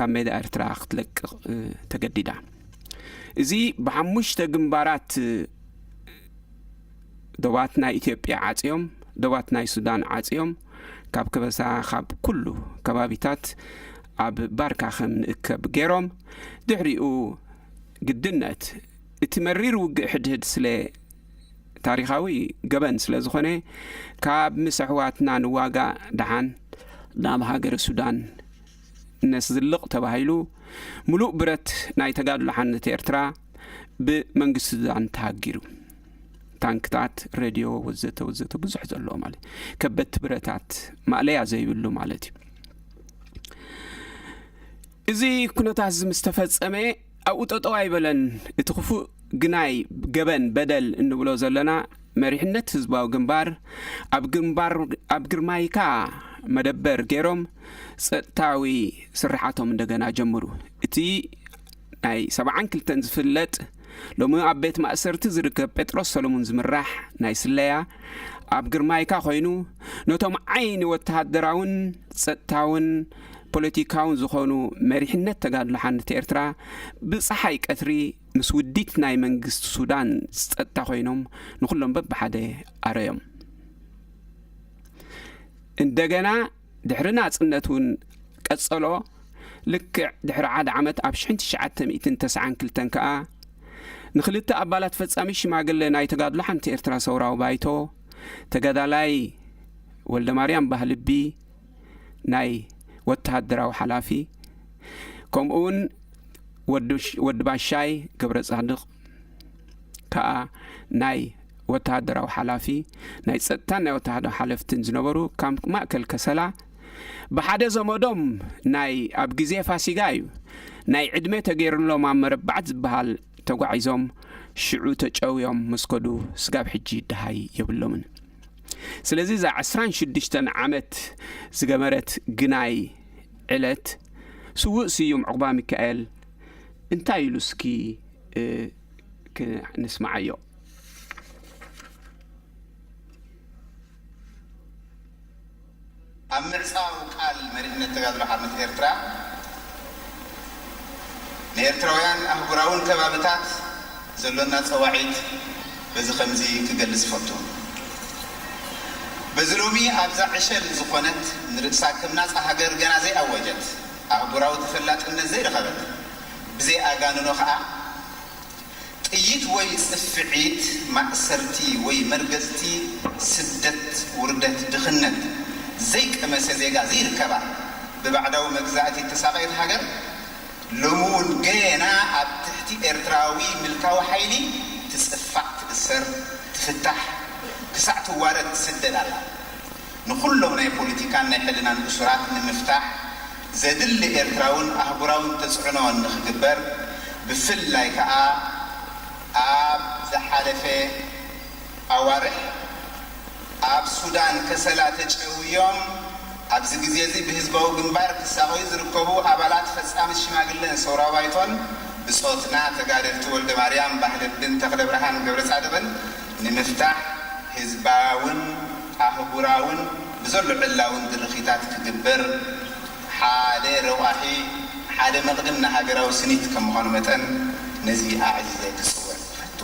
ካብ ሜዳ ኤርትራ ክትለቅቕ፣ እ፣ ተገዲዳ። እዚ ብሓሙሽተ ግንባራት፣ እ፣ ዶባት ናይ ኢትዮጵያ ዓጽዮም፣ ዶባት ናይ ሱዳን ዓጽዮም፣ ካብ ከበሳ፣ ካብ ኩሉ ከባቢታት ኣብ ባርካ ከም ንእከብ ገይሮም፣ ድሕሪኡ ግድነት እቲ መሪር ውግእ ሕድሕድ ስለ ታሪኻዊ ገበን ስለ ዝኾነ፣ ካብ ምስ ኣሕዋትና ንዋጋእ ደሓን ናብ ሃገረ ሱዳን ነስዝልቕ ተባሂሉ፣ ምሉእ ብረት ናይ ተጋድሎ ሓርነት ኤርትራ ብመንግስቲ ሱዳን ተሃጊሩ። ታንክታት፣ ሬድዮ፣ ወዘተ ወዘተ፣ ብዙሕ ዘለዎ ማለት፣ ከበድቲ ብረታት፣ ማእለያ ዘይብሉ ማለት እዩ። እዚ ኩነታት እዚ ምስ ተፈጸመ፣ ኣብኡ ጠጠው ኣይበለን። እቲ ክፉእ ግናይ፣ ገበን፣ በደል እንብሎ ዘለና፣ መሪሕነት ህዝባዊ ግንባር ኣብ ግንባር፣ ኣብ ግርማይካ መደበር ገይሮም ጸጥታዊ ስርሓቶም እንደገና ጀምሩ። እቲ ናይ ሰብዓን ክልተን ዝፍለጥ፣ ሎሚ ኣብ ቤት ማእሰርቲ ዝርከብ ጴጥሮስ ሰሎሙን ዝምራሕ ናይ ስለያ፣ ኣብ ግርማይካ ኮይኑ፣ ነቶም ዓይኒ ወተሃደራውን ጸጥታውን ፖለቲካውን ዝኾኑ መሪሕነት ተጋድሎ ሓርነት ኤርትራ፣ ብጸሓይ ቀትሪ ምስ ውዲት ናይ መንግስቲ ሱዳን ጸጥታ ኮይኖም፣ ንኹሎም በብሓደ ኣረዮም። እንደገና ድሕሪ ናጽነት እውን ቀጸሎ። ልክዕ ድሕሪ ሓደ ዓመት፣ ኣብ ሽሕን ትሽዓተ ሚእትን ተስዓን ክልተን ከኣ፣ ንኽልተ ኣባላት ፈጻሚ ሽማግለ ናይ ተጋድሎ ሓርነት ኤርትራ ሰውራዊ ባይቶ፣ ተጋዳላይ ወልደማርያም ባህልቢ፣ ናይ ወተሃደራዊ ሓላፊ፣ ከምኡውን ወዲ ሽ-፣ ወዲ ባሻይ ገብረ ጻድቕ ከኣ ናይ ወተሃደራዊ ሓላፊ፣ ናይ ጸጥታን ናይ ወተሃደራዊ ሓለፍትን ዝነበሩ፣ ካብ ማእከል ከሰላ ብሓደ ዘመዶም፣ ናይ ኣብ ግዜ ፋሲጋ እዩ፣ ናይ ዕድመ ተገይሩሎም ኣብ መረባዕት ዝበሃል ተጓዒዞም፣ ሽዑ ተጨውዮም ምስ ከዱ፣ ስጋብ ሕጂ ደሃይ የብሎምን። ስለዚ እዛ ዕስራን ሽዱሽተን ዓመት ዝገበረት ግናይ ዕለት፣ ስዉእ ስዩም ዑቕባሚካኤል እንታይ ኢሉ እስኪ፣ እ፣ ክንስምዓዮ። ኣብ ምዕጻው ቃል መሪሕነት ተጋድሎ ሓርነት ኤርትራ፣ ንኤርትራውያን ኣህጉራውን ከባብታት ዘሎና ጸዋዒት በዚ ከምዚ ክገልጽ እፈቱ። በዚ ሎሚ ኣብዛ ዕሸል ዝኾነት፣ ንርእሳ ከም ናጻ ሃገር ገና ዘይኣወጀት፣ ኣህጉራዊ ተፈላጥነት ዘይረኸበት፣ ብዘይ ኣጋንኖ ከኣ ጥይት ወይ ጽፍዒት፣ ማእሰርቲ ወይ መርገጽቲ፣ ስደት፣ ውርደት፣ ድኽነት ዘይቀመሰ ዜጋ ዘይርከባ፣ ብባዕዳዊ መግዛእቲ እተሳቐየት ሃገር፣ ሎሚ እውን ገና ኣብ ትሕቲ ኤርትራዊ ምልካዊ ሓይሊ ትጽፋዕ፣ ትእሰር፣ ትፍታሕ፣ ክሳዕ ትዋረድ ትስደድ ኣላ። ንኹሎም ናይ ፖለቲካን ናይ ሕልናን እሱራት ንምፍታሕ ዘድሊ ኤርትራውን ኣህጉራውን ተጽዕኖ ንኽግበር፣ ብፍላይ ከኣ ኣብ ዝሓለፈ ኣዋርሕ ኣብ ሱዳን ከሰላ ተጨውዮም ኣብዚ ግዜ እዚ ብህዝባዊ ግንባር ክሳቐዩ ዝርከቡ ኣባላት ፈጻሚ ሽማግለን ሰውራ ባይቶን ብጾትና ተጋደልቲ ወልደ ማርያም ባህልብን ተኽለ ብርሃን ገብረ ጻድቕን ንምፍታሕ ህዝባውን ኣህጉራውን ብዘሎ ዕላውን ድርኺታት ክግበር ሓደ ረቋሒ፣ ሓደ መቕድም ንሃገራዊ ስኒት ከም ምዃኑ መጠን ነዚ ኣዕዚዘ ክጽውዕ እፈቱ።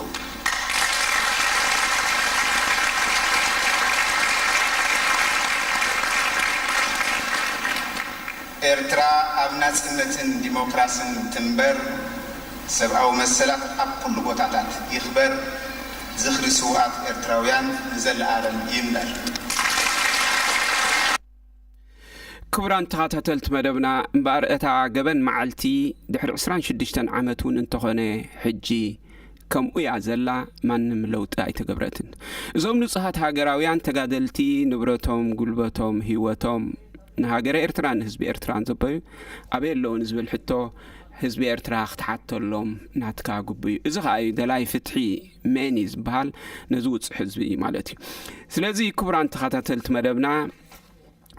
ኤርትራ ኣብ ናጽነትን ዲሞክራስን ትንበር፣ ሰብኣዊ መሰላት ኣብ ኩሉ ቦታታት ይኽበር፣ ዝኽሪ ስውኣት ኤርትራውያን ንዘለኣለም ይንበር። ክቡራን ተኸታተልቲ መደብና፣ እምበኣር እታ ገበን መዓልቲ ድሕሪ ዕስራን ሽዱሽተን ዓመት እውን እንተኾነ፣ ሕጂ ከምኡ እያ ዘላ፣ ማንም ለውጢ ኣይተገብረትን። እዞም ንጹሃት ሃገራውያን ተጋደልቲ፣ ንብረቶም፣ ጉልበቶም፣ ህይወቶም ንሃገረ ኤርትራን ንህዝቢ ኤርትራን ዘበዩ ኣበይ ኣለዉ ንዝብል ሕቶ፣ ህዝቢ ኤርትራ ክትሓተሎም ናትካ ግቡእ እዩ። እዚ ኸኣ እዩ ደላይ ፍትሒ፣ መን እዩ ዝበሃል፣ ነዚ ውጹዕ ህዝቢ እዩ ማለት እዩ። ስለዚ ክቡራን ተኸታተልቲ መደብና፣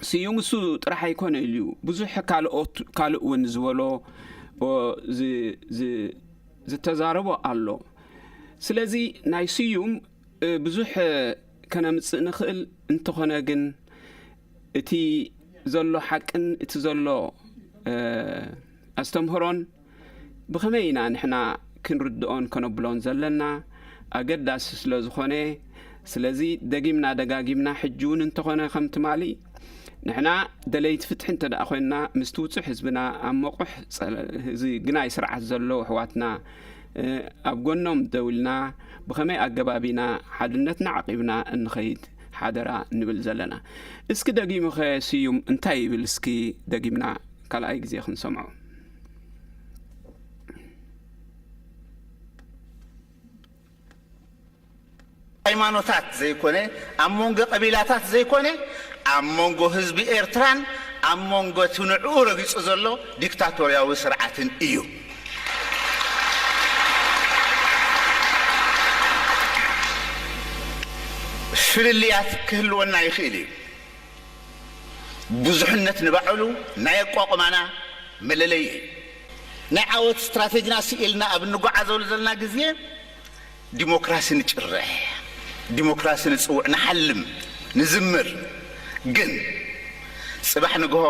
ስዩም እሱ ጥራሕ ኣይኮነ ኢሉ እዩ። ብዙሕ ካልኦት፣ ካልእ እውን ዝበሎ፣ ኦ፣ ዝ-፣ ዝ-፣ ዝተዛረቦ ኣሎ። ስለዚ ናይ ስዩም፣ እ፣ ብዙሕ፣ እ፣ ከነምጽእ ንኽእል እንተኾነ ግን፣ እቲ ዘሎ ሓቅን እቲ ዘሎ፣ እ፣ ኣስተምህሮን ብኸመይ ኢና ንሕና ክንርድኦን ከነብሎን ዘለና ኣገዳሲ ስለ ዝኾነ፣ ስለዚ ደጊምና ደጋጊምና ሕጂ እውን እንተኾነ ከም ትማሊ ንሕና ደለይቲ ፍትሒ እንተ ደኣ ኮይንና፣ ምስቲ ውጹዕ ህዝብና ኣብ መቑሕ ጸለ-፣ እዚ ግናይ ስርዓት ዘለዉ ኣሕዋትና፣ እ፣ ኣብ ጎኖም ደው ኢልና ብኸመይ ኣገባብ ኢና ሓድነትና ዓቂብና እንኸይድ ሓደራ ንብል ዘለና። እስኪ ደጊሙኸ ስዩም እንታይ ይብል? እስኪ ደጊምና ካልኣይ ግዜ ክንሰምዖ። ሃይማኖታት ዘይኮነ፣ ኣብ መንጎ ቀቢላታት ዘይኮነ፣ ኣብ መንጎ ህዝቢ ኤርትራን ኣብ መንጎ እቲ ንዕኡ ረጊጹ ዘሎ ዲክታቶርያዊ ስርዓትን እዩ። ፍልልያት ክህልወና ይኽእል እዩ። ብዙሕነት ንባዕሉ ናይ ኣቋቑማና መለለዪ እዩ። ናይ ዓወት ስትራቴጂና ስኢልና ኣብ እንጓዓዘሉ ዘለና ግዜ ዲሞክራሲ ንጭርሕ፣ ዲሞክራሲ ንጽውዕ፣ ንሓልም፣ ንዝምር። ግን ጽባሕ ንግሆ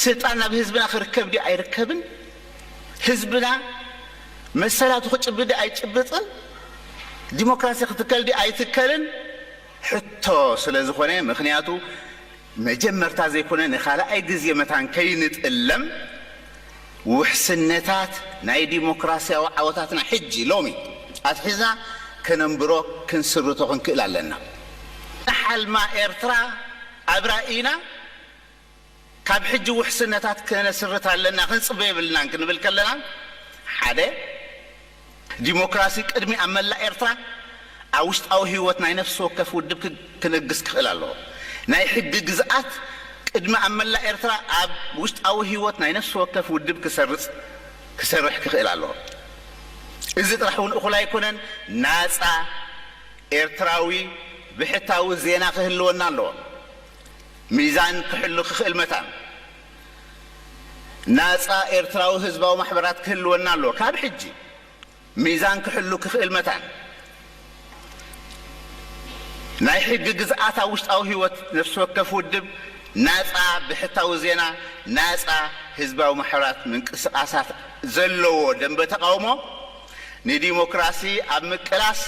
ስልጣን ናብ ህዝብና ክርከብ ድዩ ኣይርከብን? ህዝብና መሰላቱ ክጭብጥ ድዩ ኣይጭብጥን? ዲሞክራሲ ክትከል ድዩ ኣይትከልን? ሕቶ ስለ ዝኾነ፣ ምኽንያቱ መጀመርታ ዘይኮነ ንኻልኣይ ግዜ መታን ከይንጥለም፣ ውሕስነታት ናይ ዲሞክራስያዊ ዓወታትና ሕጂ ሎሚ ኣትሒዝና ከነንብሮ ክንስርቶ ክንክእል ኣለና። ንሓልማ ኤርትራ ኣብ ራእይና ካብ ሕጂ ውሕስነታት ከነስርት ኣለና፣ ክንጽበ የብልናን ክንብል ከለና፣ ሓደ፣ ዲሞክራሲ ቅድሚ ኣብ መላእ ኤርትራ ኣብ ውሽጣዊ ህይወት ናይ ነፍሲ ወከፍ ውድብ ክ-፣ ክነግስ ክኽእል ኣለዎ። ናይ ሕጊ ግዝኣት ቅድሚ ኣብ መላእ ኤርትራ ኣብ ውሽጣዊ ህይወት ናይ ነፍሲ ወከፍ ውድብ ክሰርጽ፣ ክሰርሕ ክኽእል ኣለዎ። እዚ ጥራሕ እውን እኹል ኣይኮነን። ናጻ ኤርትራዊ ብሕታዊ ዜና ክህልወና ኣለዎ። ሚዛን ክሕሉ ክኽእል መታን። ናጻ ኤርትራዊ ህዝባዊ ማሕበራት ክህልወና ኣለዎ። ካብ ሕጂ ሚዛን ክሕሉ ክኽእል መታን። ናይ ሕጊ ግዝኣት ኣብ ውሽጣዊ ህይወት ነፍሲ ወከፍ ውድብ፣ ናጻ ብሕታዊ ዜና፣ ናጻ ህዝባዊ ማሕበራት ምንቅስቓሳት ዘለዎ ደንበ ተቓውሞ ንዲሞክራሲ ኣብ ምቅላስ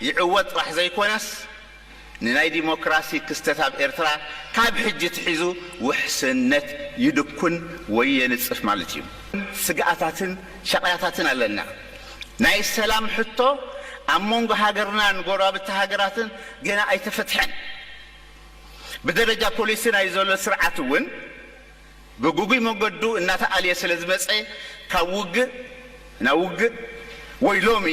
ይዕወት ጥራሕ ዘይኮነስ፣ ንናይ ዲሞክራሲ ክስተት ኣብ ኤርትራ ካብ ሕጂ ትሒዙ ውሕስነት ይድኩን ወይ የንጽፍ ማለት እዩ። ስግኣታትን ሻቕያታትን ኣለና። ናይ ሰላም ሕቶ ኣብ መንጎ ሃገርናን ጎረባብቲ ሃገራትን ገና ኣይተፈትሐን። ብደረጃ ፖሊሲ ናይ ዘሎ ስርዓት እውን ብግጉይ መገዱ እናተኣልየ ስለ ዝመጸ፣ ካብ ውግእ ናብ ውግእ ወይ ሎሚ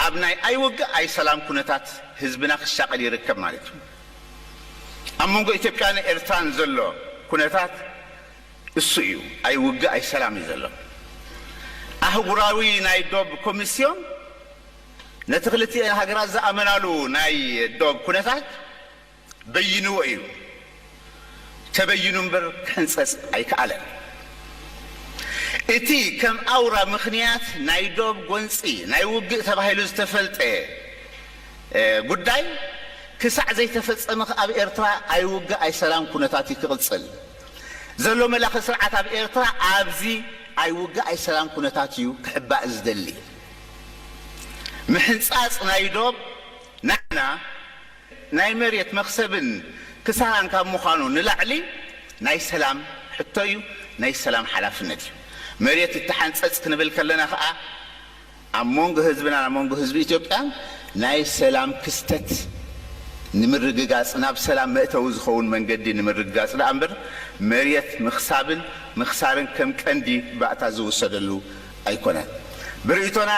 ኣብ ናይ ኣይውግእ ኣይሰላም ኩነታት ህዝብና ክሻቐል ይርከብ ማለት እዩ። ኣብ መንጎ ኢትዮጵያን ኤርትራን ዘሎ ኩነታት እሱ እዩ። ኣይውግእ ኣይሰላም እዩ ዘሎ። ኣህጉራዊ ናይ ዶብ ኮሚስዮን ነቲ ክልቲኤን ሃገራት ዝኣመናሉ ናይ ዶብ ኩነታት በይንዎ እዩ። ተበይኑ እምበር ክሕንጸጽ ኣይከኣለን። እቲ ከም ኣውራ ምኽንያት ናይ ዶብ ጎንጺ ናይ ውግእ ተባሂሉ ዝተፈልጠ፣ እ፣ ጉዳይ ክሳዕ ዘይተፈጸመ ኣብ ኤርትራ ኣይውግእ ኣይሰላም ኩነታት እዩ ክቕጽል። ዘሎ መላኺ ስርዓት ኣብ ኤርትራ ኣብዚ ኣይውግእ ኣይሰላም ኩነታት እዩ ክሕባእ ዝደሊ። ምሕንጻጽ ናይ ዶብ ንዓና ናይ መሬት መኽሰብን ክሳራን ካብ ምዃኑ ንላዕሊ ናይ ሰላም ሕቶ እዩ፣ ናይ ሰላም ሓላፍነት እዩ። መሬት ይተሓንጸጽ ክንብል ከለና ኸኣ ኣብ መንጎ ህዝብና፣ ኣብ መንጎ ህዝቢ ኢትዮጵያን ናይ ሰላም ክስተት ንምርግጋጽ፣ ናብ ሰላም መእተዊ ዝኸውን መንገዲ ንምርግጋጽ ደኣ እምበር፣ መሬት ምኽሳብን ምኽሳርን ከም ቀንዲ ባእታ ዝውሰደሉ ኣይኮነን። ብርእይቶና፣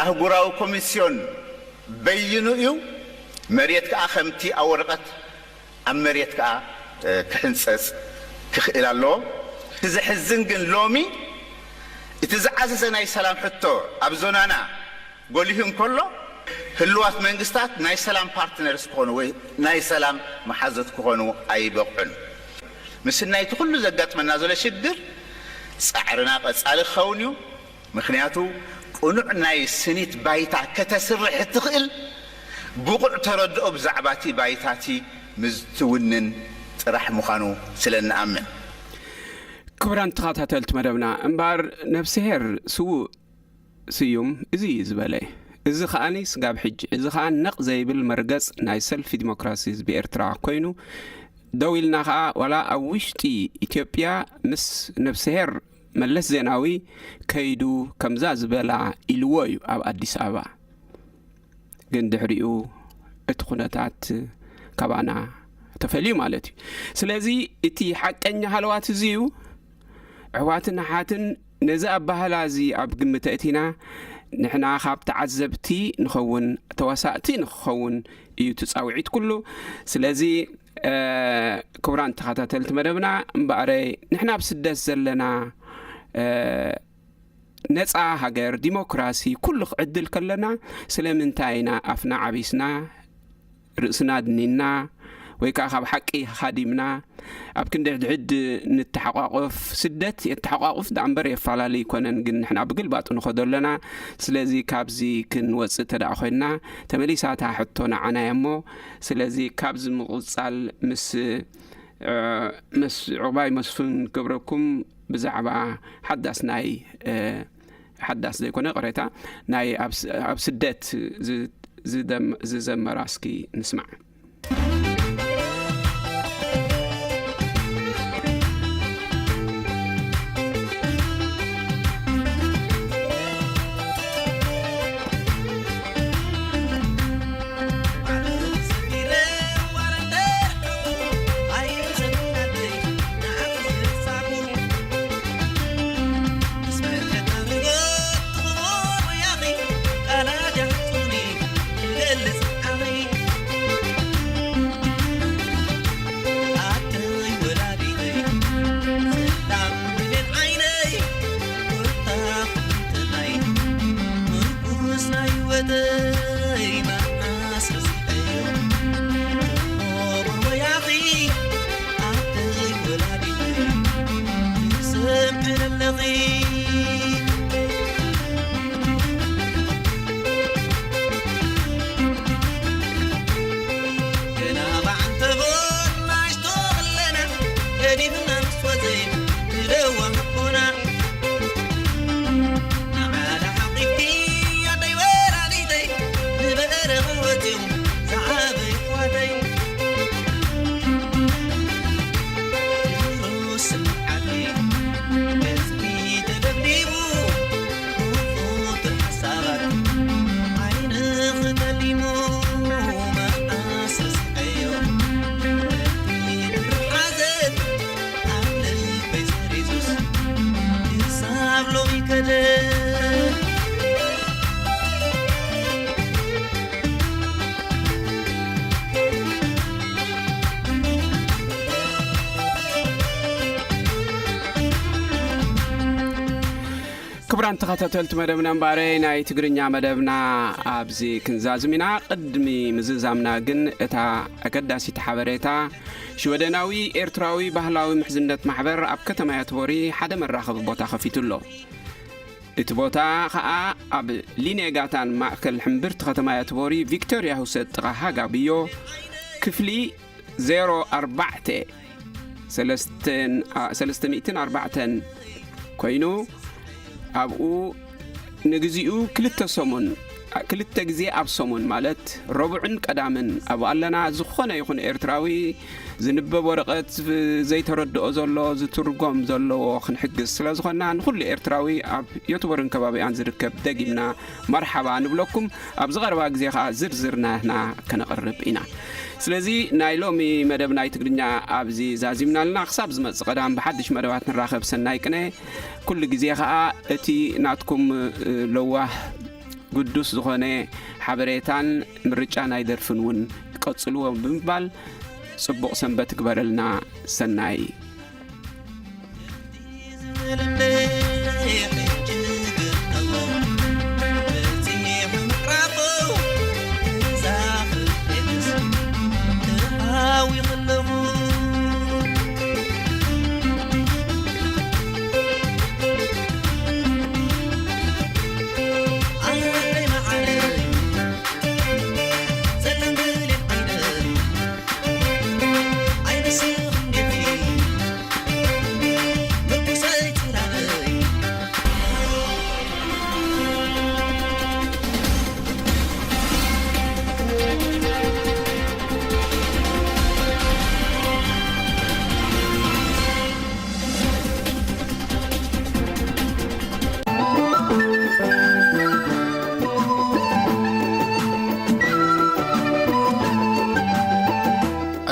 ኣህጉራዊ ኮሚስዮን በይኑ እዩ። መሬት ከኣ ከምቲ ኣብ ወረቐት ኣብ መሬት ከኣ፣ እ፣ ክሕንጸጽ ክኽእል ኣለዎ። እቲ ዘሕዝን ግን፣ ሎሚ እቲ ዝዓዘዘ ናይ ሰላም ሕቶ ኣብ ዞናና ጎሊሁ እንከሎ፣ ህሉዋት መንግስታት ናይ ሰላም ፓርትነርስ ክኾኑ ወይ ናይ ሰላም መሓዙት ክኾኑ ኣይበቕዑን። ምስናይ እቲ ኩሉ ዘጋጥመና ዘሎ ሽግር፣ ጻዕርና ቀጻሊ ክኸውን እዩ። ምኽንያቱ፣ ቅኑዕ ናይ ስኒት ባይታ ከተስርሕ እትኽእል ብቑዕ ተረድኦ ብዛዕባ እቲ ባይታ እቲ ምስ ትውንን ጥራሕ ምዃኑ ስለ እንኣምን። ክቡራን ተኸታተልቲ መደብና፣ እምበኣር ነፍስሄር ስዉእ ስዩም እዚ እዩ ዝበለ። እዚ ከኣኒ ስጋብ ሕጂ፣ እዚ ከኣ ነቕ ዘይብል መርገጽ ናይ ሰልፊ ዲሞክራሲ ህዝቢ ኤርትራ ኮይኑ፣ ደው ኢልና ከኣ ዋላ ኣብ ውሽጢ ኢትዮጵያ ምስ ነፍስሄር መለስ ዜናዊ ከይዱ ከምዛ ዝበላ ኢልዎ እዩ ኣብ ኣዲስ ኣበባ። ግን ድሕሪኡ እቲ ኩነታት ካባና ተፈልዩ ማለት እዩ። ስለዚ እቲ ሓቀኛ ሃለዋት እዚ እዩ። ኣሕዋትን ኣሓትን፣ ነዚ ኣባህላ እዚ ኣብ ግምት ኣእቲና፣ ንሕና ካብ ተዓዘብቲ ንኸውን፣ ተዋሳእቲ ንኽኸውን እዩ እቲ ጻውዒት ኩሉ። ስለዚ፣ እ፣ ክቡራን ተኸታተልቲ መደብና፣ እምበኣረይ ንሕና ኣብ ስደት ዘለና፣ እ፣ ነጻ ሃገር፣ ዲሞክራሲ፣ ኩሉ ክዕድል ከለና፣ ስለምንታይ ኢና ኣፍና ዓቢስና፣ ርእስና ኣድኒና፣ ወይ ከኣ ካብ ሓቂ ሃዲምና፣ ኣብ ክንዲ ሕድሕድ ንተሓቋቆፍ? ስደት የተሓቋቁፍ ደኣ እምበር የፈላለይ ኣይኮነን፣ ግን ንሕና ብግልባጡ ንኸዶ ኣለና። ስለዚ ካብዚ ክንወጽእ እንተ ደኣ ኮይንና፣ ተመሊሳ እታ ሕቶ ንዓና እያ እሞ፣ ስለዚ ካብዚ ምቕጻል ምስ፣ እ፣ ምስ ዑቕባይ መስፍን ክገብረኩም ብዛዕባ ሓዳስ ናይ፣ እ፣ ሓዳስ ዘይኮነ፣ ቅሬታ፣ ናይ ኣብ ስ-፣ ኣብ ስደት ዝ-፣ ዝደም-፣ ዝዘመራ እስኪ ንስማዕ። ክቡራን ተኸታተልቲ መደብና፣ እምበኣረይ ናይ ትግርኛ መደብና ኣብዚ ክንዛዝም ኢና። ቅድሚ ምዝዛምና ግን፣ እታ ኣገዳሲት ሓበሬታ፣ ሽወደናዊ ኤርትራዊ ባህላዊ ምሕዝነት ማሕበር ኣብ ከተማ ያትቦሪ ሓደ መራኸቢ ቦታ ከፊቱ ኣሎ። እቲ ቦታ ኸኣ ኣብ ሊኔጋታን ማእከል ሕምብርቲ ከተማ ያትቦሪ ቪክቶርያ ሁሰት ጥቓ ሃጋብዮ ክፍሊ ዜሮ ኣርባዕተ፣ ሰለስተ፣ አ፣ ሰለስተ ሚእትን ኣርባዕተን ኮይኑ፣ ኣብኡ ንግዚኡ ክልተ ሰሙን ክልተ ግዜ ኣብ ሰሙን፣ ማለት ረቡዕን ቀዳምን ኣብኡ ኣለና። ዝኾነ ይኹን ኤርትራዊ ዝንበብ ወረቐት፣ ዘይተረድኦ ዘሎ፣ ዝትርጎም ዘለዎ ክንሕግዝ ስለ ዝኾንና፣ ንኹሉ ኤርትራዊ ኣብ ዮትቦርን ከባቢኣን ዝርከብ ደጊምና መርሓባ ንብለኩም። ኣብዚ ቀረባ ግዜ ኸኣ ዝርዝር ናህና ከነቕርብ ኢና። ስለዚ ናይ ሎሚ መደብ ናይ ትግርኛ ኣብዚ ዛዚምና ኣለና። ክሳብ ዝመጽእ ቀዳም ብሓድሽ መደባት ንራኸብ። ሰናይ ቅነ። ኩሉ ግዜ ኸኣ እቲ ናትኩም፣ እ፣ ለዋህ ግዱስ ዝኾነ ሓበሬታን ምርጫ ናይ ደርፍን እውን ቀጽልዎ ብምባል፣ ጽቡቕ ሰንበት ግበረልና። ሰናይ።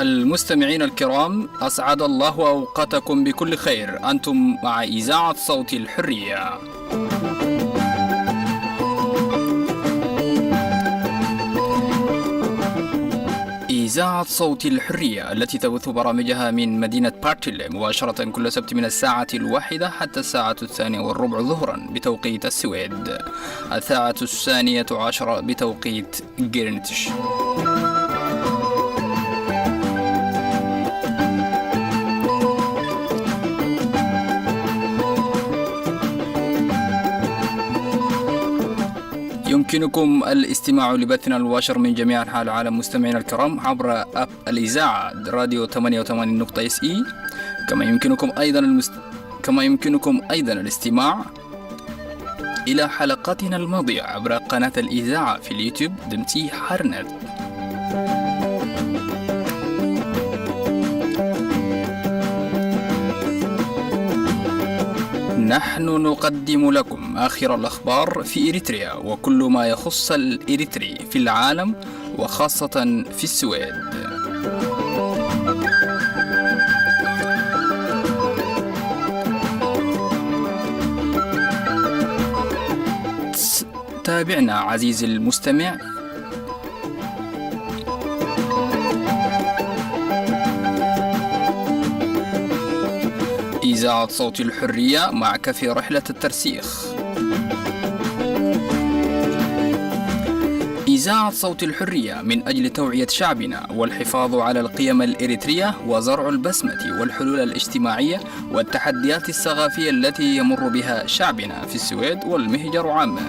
المستمعين الكرام، أسعد الله أوقاتكم بكل خير. أنتم مع إذاعة صوت الحرية. إذاعة صوت الحرية التي تبث برامجها من مدينة بارتيلي مباشرة كل سبت من الساعة الواحدة حتى الساعة الثانية والربع ظهرا بتوقيت السويد، الساعة الثانية عشرة بتوقيت جرينتش. يمكنكم الاستماع لبثنا المباشر من جميع أنحاء العالم مستمعينا الكرام عبر أب الإذاعة راديو ثمانية وثمانين نقطة اس اي. كما يمكنكم أيضا المست... كما يمكنكم أيضا الاستماع إلى حلقاتنا الماضية عبر قناة الإذاعة في اليوتيوب دمتي حرنت. نحن نقدم لكم آخر الأخبار في إريتريا وكل ما يخص الإريتري في العالم وخاصة في السويد. تابعنا عزيزي المستمع. إذاعة صوت الحرية معك في رحلة الترسيخ. إذاعة صوت الحرية من أجل توعية شعبنا والحفاظ على القيم الإريترية وزرع البسمة والحلول الاجتماعية والتحديات الثقافية التي يمر بها شعبنا في السويد والمهجر عامة.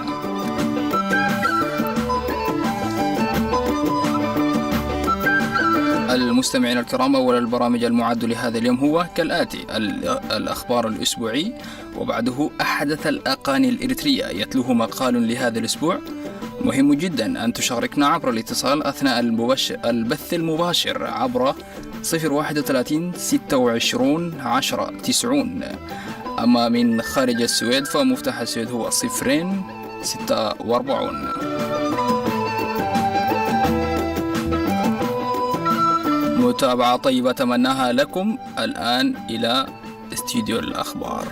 المستمعين الكرام، أول البرامج المعد لهذا اليوم هو كالآتي: ال-، الأخبار الأسبوعي، وبعده أحدث الأغاني الإريترية يتلوه مقال لهذا الأسبوع. مهم جدًا أن تشاركنا عبر الاتصال أثناء المبش-، البث المباشر عبر صفر واحد وثلاثين ستة وعشرون عشرة تسعون. أما من خارج السويد فمفتاح السويد هو صفرين ستة وأربعون. متابعة طيبة أتمناها لكم. الآن إلى استديو الأخبار.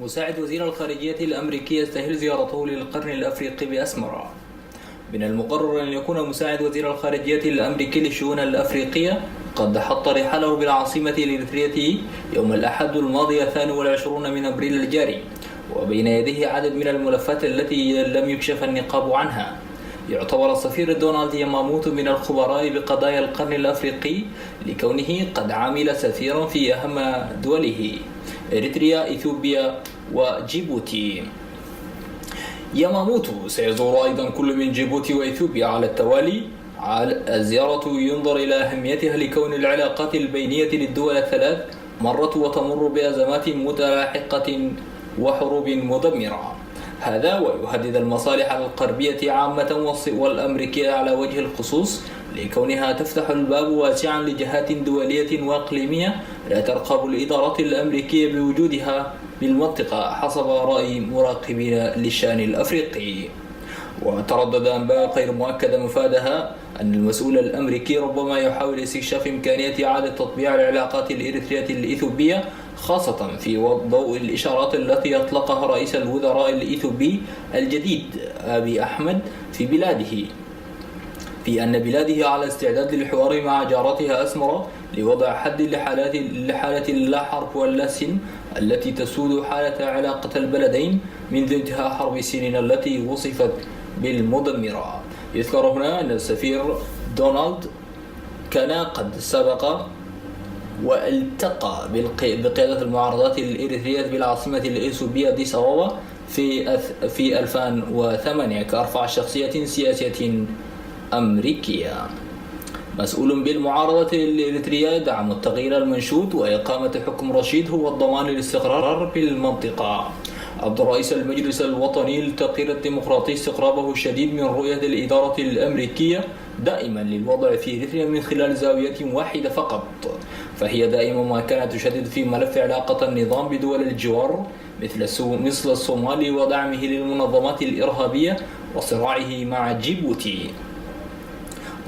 مساعد وزير الخارجية الأمريكي يستهل زيارته للقرن الأفريقي بأسمرة. من المقرر أن يكون مساعد وزير الخارجية الأمريكي للشؤون الأفريقية قد حط رحاله بالعاصمة الإريترية يوم الأحد الماضي الثاني والعشرون من أبريل الجاري، وبين يديه عدد من الملفات التي لم يكشف النقاب عنها. يعتبر السفير دونالد ياماموتو من الخبراء بقضايا القرن الأفريقي لكونه قد عمل سفيرا في أهم دوله إريتريا، إثيوبيا، وجيبوتي. ياماموتو سيزور أيضًا كل من جيبوتي وإثيوبيا على التوالي. على الزيارة ينظر إلى أهميتها لكون العلاقات البينية للدول الثلاث مرت وتمر بأزمات متلاحقة وحروب مدمرة. هذا ويهدد المصالح الغربية عامة والص-، والأمريكية على وجه الخصوص، لكونها تفتح الباب واسعا لجهات دولية وإقليمية لا ترقب الإدارة الأمريكية بوجودها بالمنطقة، حسب رأي مراقبين للشأن الأفريقي. وتردد أنباء غير مؤكدة مفادها أن المسؤول الأمريكي ربما يحاول استكشاف إمكانية إعادة تطبيع العلاقات الإريترية الإثيوبية، خاصة في ضوء الإشارات التي أطلقها رئيس الوزراء الإثيوبي الجديد أبي أحمد في بلاده، في أن بلاده على استعداد للحوار مع جارتها أسمرة لوضع حد لحالات، لحالة اللا حرب ولا سلم التي تسود حالة علاقة البلدين منذ انتهاء حرب سنين التي وصفت بالمدمرة. يذكر هنا أن السفير دونالد كان قد سبق والتقى بالق-، بقيادة المعارضات الإريترية بالعاصمة الإثيوبية أديس أبابا في أث-، في ألفين وثمانية كأرفع شخصية سياسية أمريكية. مسؤول بالمعارضة الإريترية دعم التغيير المنشود وإقامة حكم رشيد هو الضمان للاستقرار في المنطقة. أبدى رئيس المجلس الوطني للتغيير الديمقراطي استغرابه الشديد من رؤية الإدارة الأمريكية دائما للوضع في إريتريا من خلال زاوية واحدة فقط، فهي دائما ما كانت تشدد في ملف علاقة النظام بدول الجوار مثل السو-، مثل الصومال ودعمه للمنظمات الإرهابية وصراعه مع جيبوتي،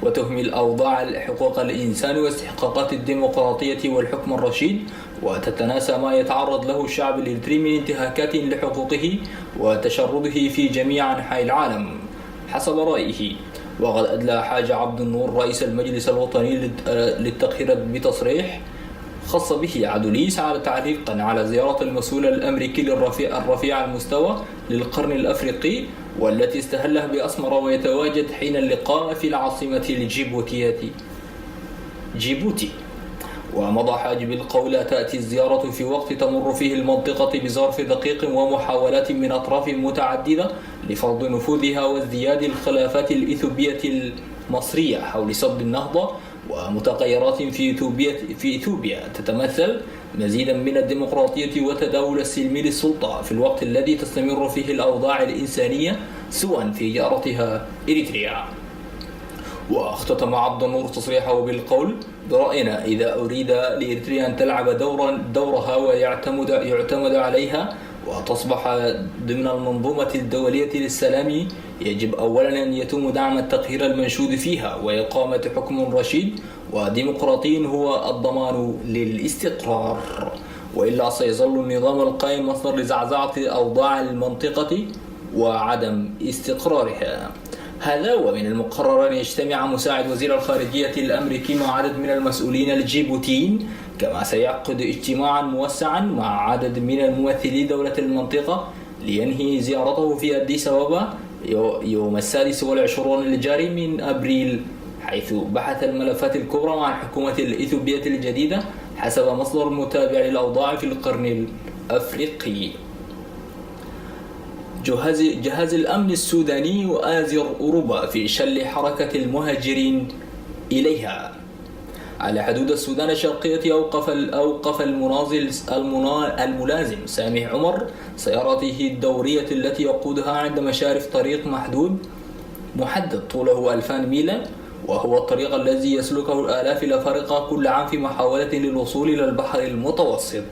وتهمل أوضاع حقوق الإنسان واستحقاقات الديمقراطية والحكم الرشيد، وتتناسى ما يتعرض له الشعب الإريتري من انتهاكات لحقوقه وتشرده في جميع أنحاء العالم، حسب رأيه. وقد أدلى حاج عبد النور رئيس المجلس الوطني للت-، للتقهير بتصريح خص به عدوليس على تعليقا على زيارة المسؤول الأمريكي للرفيع، الرفيع المستوى للقرن الأفريقي، والتي استهلها بأسمرة ويتواجد حين اللقاء في العاصمة الجيبوتية جيبوتي. ومضى حاج بالقول: تأتي الزيارة في وقت تمر فيه المنطقة بظرف دقيق ومحاولات من أطراف متعددة لفرض نفوذها وازدياد الخلافات الإثيوبية المصرية حول سد النهضة ومتغيرات في إثيوبيا، في إثيوبيا تتمثل مزيدا من الديمقراطية والتداول السلمي للسلطة في الوقت الذي تستمر فيه الأوضاع الإنسانية سوءا في جارتها إريتريا. واختتم عبد النور تصريحه بالقول: برأينا، إذا أريد لإريتريا أن تلعب دورا، دورها ويعتمد، يعتمد عليها وتصبح ضمن المنظومة الدولية للسلام، يجب أولا أن يتم دعم التغيير المنشود فيها وإقامة حكم رشيد وديمقراطي هو الضمان للاستقرار، وإلا سيظل النظام القائم مصدر لزعزعة أوضاع المنطقة وعدم استقرارها. هذا ومن المقرر أن يجتمع مساعد وزير الخارجية الأمريكي مع عدد من المسؤولين الجيبوتيين، كما سيعقد اجتماعا موسعا مع عدد من ممثلي دولة المنطقة لينهي زيارته في أديس أبابا يو-، يوم السادس والعشرون الجاري من أبريل، حيث بحث الملفات الكبرى مع الحكومة الإثيوبية الجديدة، حسب مصدر متابع للأوضاع في القرن الأفريقي. جهاز، جهاز الأمن السوداني يؤازر أوروبا في شل حركة المهاجرين إليها. على حدود السودان الشرقية، أوقف ال-، أوقف المناضل، المنا-، الملازم سامي عمر سيارته الدورية التي يقودها عند مشارف طريق محدود، محدد طوله ألفان ميلا، وهو الطريق الذي يسلكه الآلاف الأفارقة كل عام في محاولة للوصول إلى البحر المتوسط،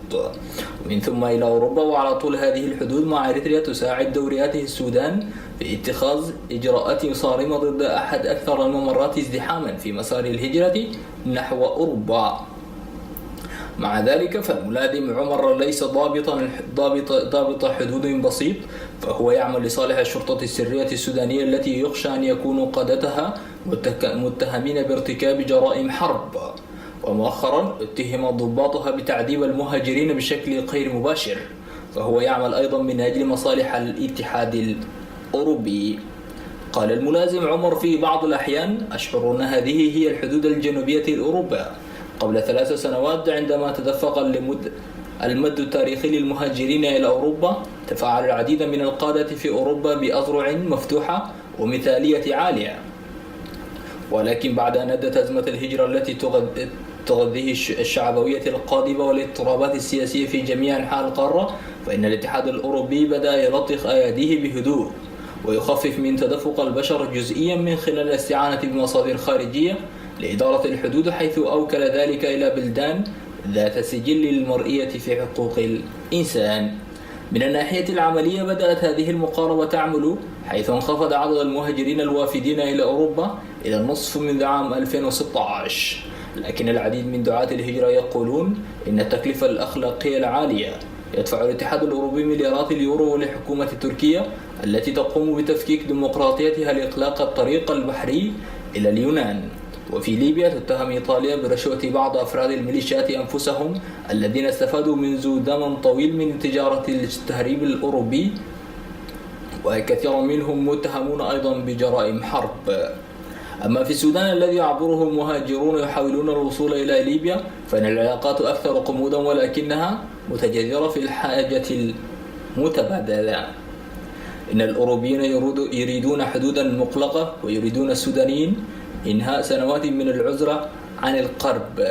ومن ثم إلى أوروبا. وعلى طول هذه الحدود مع إريتريا، تساعد دورياته السودان في اتخاذ إجراءات صارمة ضد أحد أكثر الممرات ازدحاما في مسار الهجرة نحو أوروبا. مع ذلك، فالملازم عمر ليس ضابطا، ضابط، ضابط حدود بسيط، فهو يعمل لصالح الشرطة السرية السودانية التي يخشى أن يكونوا قادتها متك-، متهمين بارتكاب جرائم حرب. ومؤخرا اتهم ضباطها بتعذيب المهاجرين بشكل غير مباشر، فهو يعمل أيضا من أجل مصالح الاتحاد الأوروبي. قال الملازم عمر في بعض الأحيان: أشعر أن هذه هي الحدود الجنوبية لأوروبا. قبل ثلاث سنوات، عندما تدفق لمد-، المد التاريخي للمهاجرين إلى أوروبا، تفاعل العديد من القادة في أوروبا بأذرع مفتوحة ومثالية عالية. ولكن بعد أن أدت أزمة الهجرة التي تغذ-، تغذيه الش-، الشعبوية القاضبة والاضطرابات السياسية في جميع أنحاء القارة، فإن الاتحاد الأوروبي بدأ يلطخ أياديه بهدوء، ويخفف من تدفق البشر جزئيًا من خلال الاستعانة بمصادر خارجية لإدارة الحدود، حيث أوكل ذلك إلى بلدان ذات سجل المرئية في حقوق الإنسان. من الناحية العملية، بدأت هذه المقاربة تعمل، حيث انخفض عدد المهاجرين الوافدين إلى أوروبا إلى النصف منذ عام ألفين وستة عشر. لكن العديد من دعاة الهجرة يقولون إن التكلفة الأخلاقية العالية يدفع الاتحاد الأوروبي مليارات اليورو لحكومة تركيا التي تقوم بتفكيك ديمقراطيتها لإغلاق الطريق البحري إلى اليونان. وفي ليبيا، تتهم إيطاليا برشوة بعض أفراد الميليشيات أنفسهم الذين استفادوا منذ زمن طويل من تجارة التهريب الأوروبي، وكثير منهم متهمون أيضًا بجرائم حرب. أما في السودان الذي يعبره المهاجرون يحاولون الوصول إلى ليبيا، فإن العلاقات أكثر غموضًا، ولكنها متجذرة في الحاجة المتبادلة. إن الأوروبيين يريد-، يريدون حدودا مغلقة، ويريدون السودانيين إنهاء سنوات من العزلة عن الغرب.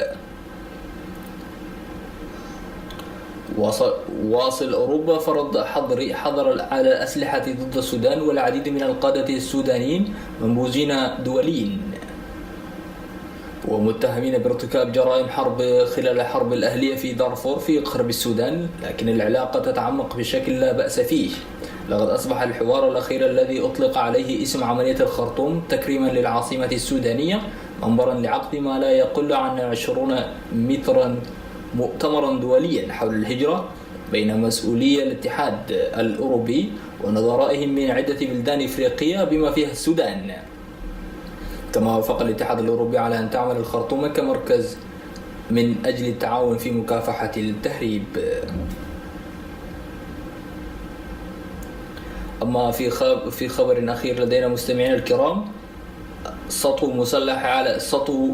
واص-، واصل أوروبا فرض حظر، حظر على الأسلحة ضد السودان، والعديد من القادة السودانيين منبوذين دوليًا، ومتهمين بارتكاب جرائم حرب خلال الحرب الأهلية في دارفور في غرب السودان، لكن العلاقة تتعمق بشكل لا بأس فيه. لقد أصبح الحوار الأخير الذي أطلق عليه اسم عملية الخرطوم تكريمًا للعاصمة السودانية منبرًا لعقد ما لا يقل عن عشرون مترًا مؤتمرًا دوليًا حول الهجرة بين مسؤولي الاتحاد الأوروبي ونظرائهم من عدة بلدان إفريقية بما فيها السودان. كما وافق الاتحاد الأوروبي على أن تعمل الخرطوم كمركز من أجل التعاون في مكافحة التهريب. أما في خب-، في خبر أخير لدينا مستمعينا الكرام، سطو مسلح على سطو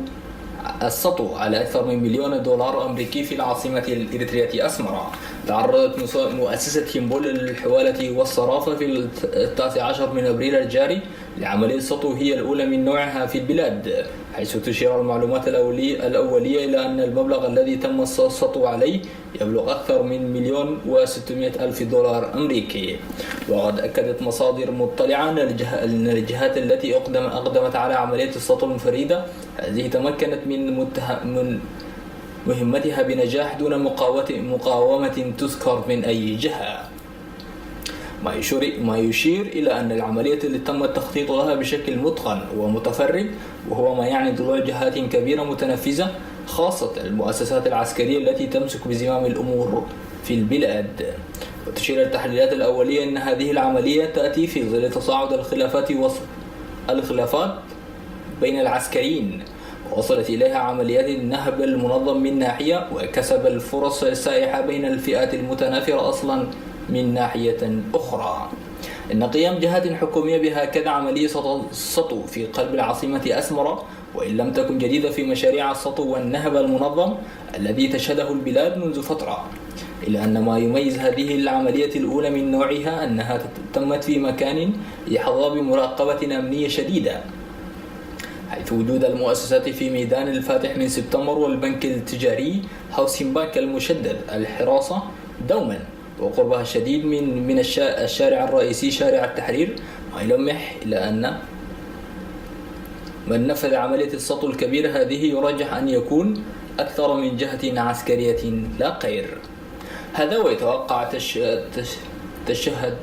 السطو على أكثر من مليون دولار أمريكي في العاصمة الإريترية أسمرة. تعرضت مس-، مؤسسة هيمبول للحوالة والصرافة في التاسع عشر من أبريل الجاري لعملية سطو هي الأولى من نوعها في البلاد، حيث تشير المعلومات الأولي-، الأولية إلى أن المبلغ الذي تم السطو عليه يبلغ أكثر من مليون وستمائة ألف دولار أمريكي. وقد أكدت مصادر مطلعة أن الجه-، أن الجهات التي أقدم-، أقدمت على عملية السطو الفريدة هذه تمكنت من متها-، من مهمتها بنجاح دون مقاوة-، مقاومة تذكر من أي جهة. ما يشير، ما يشير إلى أن العملية اللي تم التخطيط لها بشكل متقن ومتفرد، وهو ما يعني ضلوع جهات كبيرة متنفذة، خاصة المؤسسات العسكرية التي تمسك بزمام الأمور في البلاد. وتشير التحليلات الأولية أن هذه العملية تأتي في ظل تصاعد الخلافات وص-، الخلافات بين العسكريين، وصلت إليها عمليات النهب المنظم من ناحية، وكسب الفرص السائحة بين الفئات المتنافرة أصلًا من ناحية أخرى. إن قيام جهات حكومية بهكذا عملية سط-، سطو في قلب العاصمة أسمرة، وإن لم تكن جديدة في مشاريع السطو والنهب المنظم الذي تشهده البلاد منذ فترة، إلا أن ما يميز هذه العملية الأولى من نوعها أنها تت-، تمت في مكان يحظى بمراقبة أمنية شديدة، حيث وجود المؤسسات في ميدان الفاتح من سبتمبر والبنك التجاري هاوسين بانك المشدد الحراسة دومًا، وقربها الشديد من، من الشا-، الشارع الرئيسي شارع التحرير، ما يلمح إلى أن من نفذ عملية السطو الكبير هذه يرجح أن يكون أكثر من جهة عسكرية لا غير. هذا ويتوقع تش-، تش-، تشهد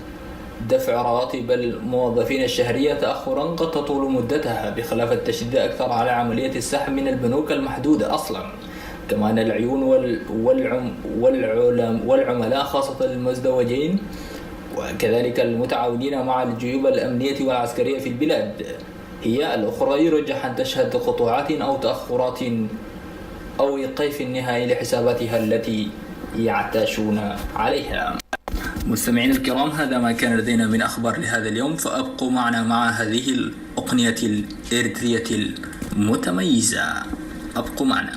دفع رواتب الموظفين الشهرية تأخرًا قد تطول مدتها، بخلاف التشديد أكثر على عملية السحب من البنوك المحدودة أصلًا. كما أن العيون وال-، والعم-، والعلم-، والعملاء، خاصة المزدوجين، وكذلك المتعاونين مع الجيوب الأمنية والعسكرية في البلاد، هي الأخرى يرجح أن تشهد قطوعات أو تأخرات أو إيقاف نهائي لحساباتها التي يعتاشون عليها. مستمعينا الكرام، هذا ما كان لدينا من أخبار لهذا اليوم، فأبقوا معنا مع هذه الأغنية الإريترية المتميزة. أبقوا معنا.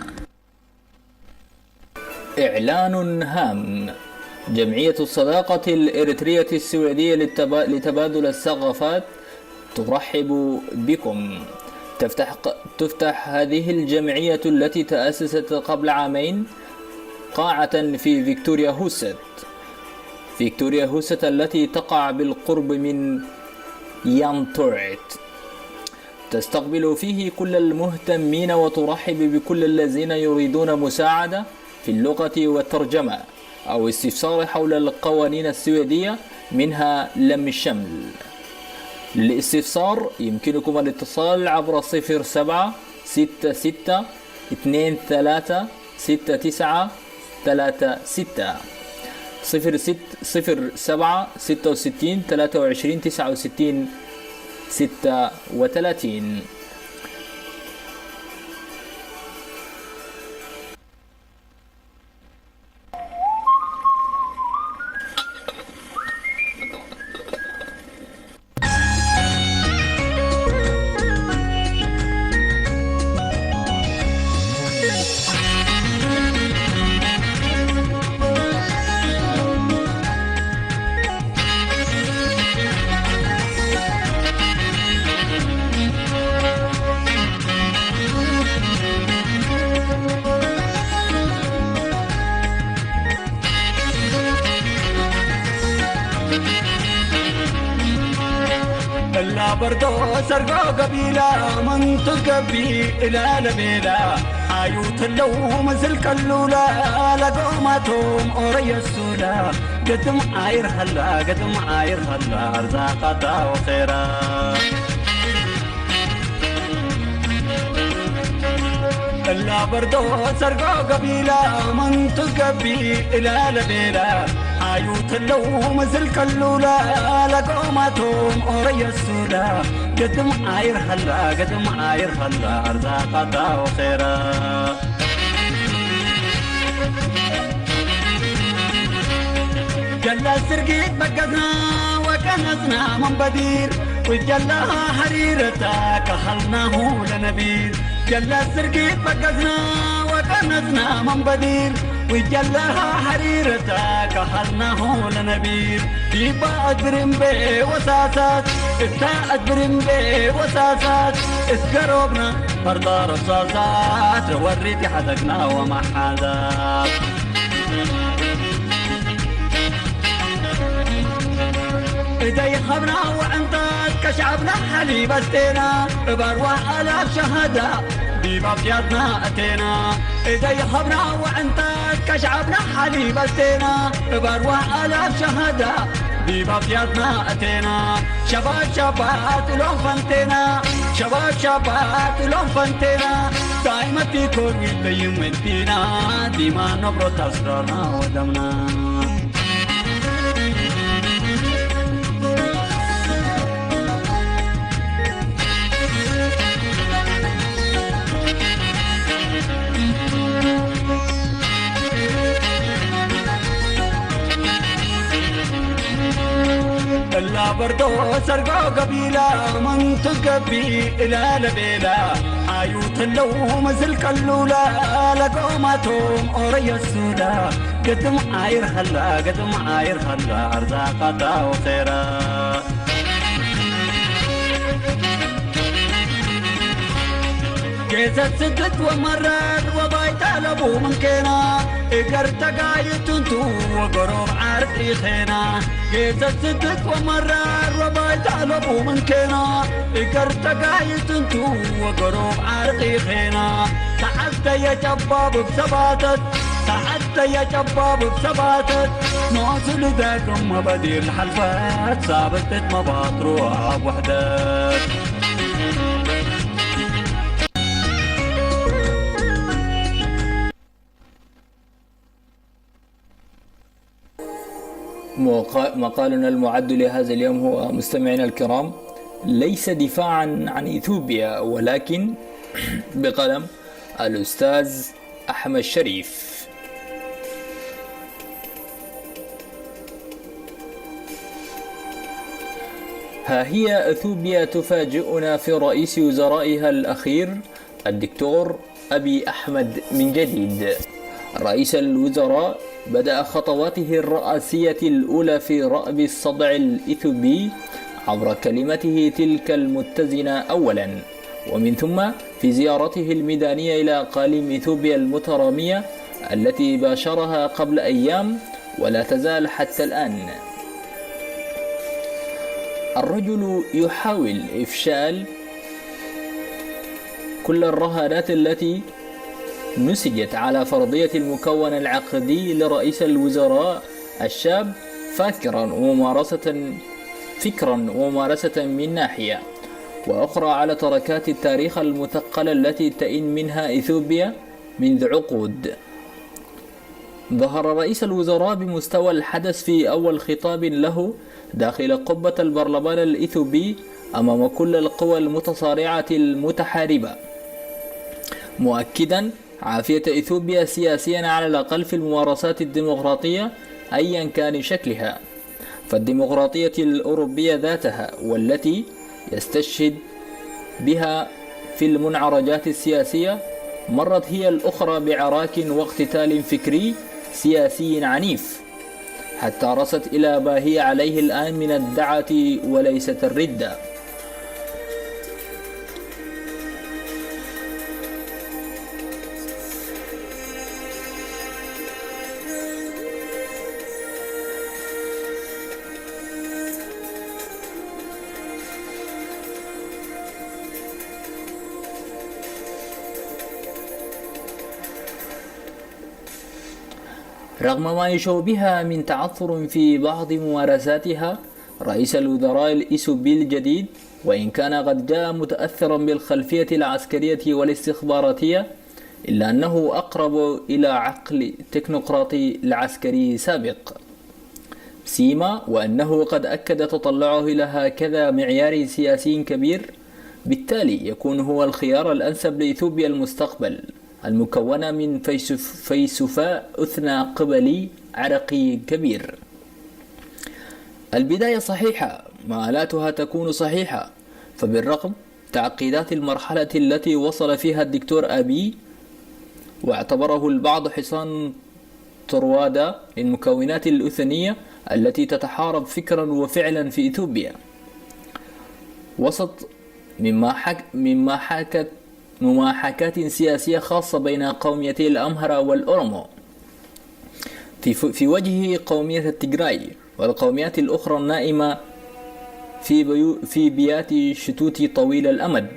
إعلان هام. جمعية الصداقة الإريترية السويدية للتبا-، لتبادل الثقافات ترحب بكم. تفتح ق-، تفتح هذه الجمعية التي تأسست قبل عامين قاعة في فيكتوريا هوست. فيكتوريا هوست التي تقع بالقرب من يانتوريت. تستقبل فيه كل المهتمين وترحب بكل الذين يريدون مساعدة في اللغة والترجمة أو استفسار حول القوانين السويدية منها لم الشمل. للاستفسار يمكنكم الاتصال عبر صفر سبعة ستة ستة اثنين ثلاثة ستة تسعة ثلاثة ستة، صفر ست، صفر سبعة ستة وستين ثلاثة وعشرين تسعة وستين ستة وثلاثين. እላ በርዶ ሰርጎ ገቢላ መን ትገቢ እላ ለቤላ ኣዩ ትለው ምስል ከሉላ ለጎማቶም ኦረየሱላ ገጥም ኣይርሃላ ገጥም ኣይርሃላ ኣርዛቃታ ወኼራ እላ በርዶ ሰርጎ ገቢላ መን ትገቢ እላ ለቤላ ኣዩ ትለው ምስል ከሉላ ለጎማቶም ኦረየሱላ ገጥም ኣይርሃላ ገጥም ኣይርሃላ ኣርዛቃታ ወኼራ ጀላ ስርጊት በገዝና ወቀነጽና መንበዲር ውጀላ ሐሪረታ ከኸልናሁ ለነቢር ጀላ ስርጊት በገዝና ወቀነጽና መንበዲር ውጀላ ሐሪረታ ከኸልናሁ ለነቢር ዲባ እድርምቤ ወሳሳት እታ እድርምቤ ወሳሳት እስገሮብና ፈርዳ ረሳሳት ወሪት ይሓዘግና ወመሓዛት እደይ ኸብና ወዕንታት ከሽዓብና ሓሊብ ኣስቴና እባርዋ ኣላፍ ሸሃዳ ዲባብ ዚያድና ኣቴና እደይ ኸብና ወዕንታት ከሽዓብና ሓሊብ ኣስቴና እባርዋ ኣላፍ ሸሃዳ ዲባብ ዚያድና ኣቴና ሸባት ሸባት እሎም ፈንቴና ሸባት ሸባት እሎም ፈንቴና ዳይመቲ ኮን ይለይም ወንቲና ዲማ ነብሮት ኣስራርና ወደምና እላ በርዶ ሰርጎ ገቢላ መን ትገቢ እላ ለቤላ ኣዩ ትለው ምስል ከሉላ ለጎማቶም ኦረየሱላ ገጥም ኣይርሃላ ገጥም ኣይርሃላ ኣርዛቃታ ወኼራ ጌሰት ስድት ወመራር ወባይታ ለቡ ምንኬና እገር ተጋይትንቱ ወገሮብ ዓርቅ ይኼና ጌሰት ስድት ወመራር ወባይታ ለቡ ምንኬና እገር ተጋይትንቱ ወገሮብ ዓርቅ ይኼና ተዓስተየ ጨባብብ ሰባተት ተዓስተየ ጨባብብ ሰባተት ኖሱ ልደግም መበዲር ሓልፈት ሳብትት መባትሩ ኣብ ውሕደት مقالنا المعد لهذا اليوم هو مستمعينا الكرام ليس دفاعا عن إثيوبيا ولكن بقلم الأستاذ أحمد شريف. ها هي أثيوبيا تفاجئنا في رئيس وزرائها الأخير الدكتور أبي أحمد من جديد. رئيس الوزراء بدأ خطواته الرئاسية الأولى في رأب الصدع الإثيوبي عبر كلمته تلك المتزنة أولًا، ومن ثم في زيارته الميدانية إلى أقاليم إثيوبيا المترامية التي باشرها قبل أيام ولا تزال حتى الآن. الرجل يحاول إفشال كل الرهانات التي نسجت على فرضية المكون العقدي لرئيس الوزراء الشاب، فاكرا وممارسة فكرا وممارسة من ناحية، وأخرى على تركات التاريخ المثقلة التي تئن منها إثيوبيا منذ عقود. ظهر رئيس الوزراء بمستوى الحدث في أول خطاب له داخل قبة البرلمان الإثيوبي أمام كل القوى المتصارعة المتحاربة، مؤكدا عافية إثيوبيا سياسيا على الأقل في الممارسات الديمقراطية أيا كان شكلها. فالديمقراطية الأوروبية ذاتها والتي يستشهد بها في المنعرجات السياسية مرت هي الأخرى بعراك واقتتال فكري سياسي عنيف، حتى رست إلى ما هي عليه الآن من الدعة وليست الردة. رغم ما يشوبها من تعثر في بعض ممارساتها، رئيس الوزراء الإثيوبي الجديد، وإن كان قد جاء متأثرا بالخلفية العسكرية والاستخباراتية، إلا أنه أقرب إلى عقل تكنوقراطي العسكري سابق، سيما وأنه قد أكد تطلعه إلى هكذا معيار سياسي كبير، بالتالي يكون هو الخيار الأنسب لإثيوبيا المستقبل، المكونة من فيسف-، فيسفاء أثنى قبلي عرقي كبير. البداية صحيحة، مآلاتها تكون صحيحة، فبالرغم تعقيدات المرحلة التي وصل فيها الدكتور أبي، واعتبره البعض حصان طروادة للمكونات الأثنية التي تتحارب فكرا وفعلا في إثيوبيا، وسط مما حك-، مما حكت مماحكات سياسية خاصة بين قوميتي الأمهرة والأورومو في ف-، في وجه قومية التيغراي والقوميات الأخرى النائمة في بيو-، في بيات شتوت طويل الأمد،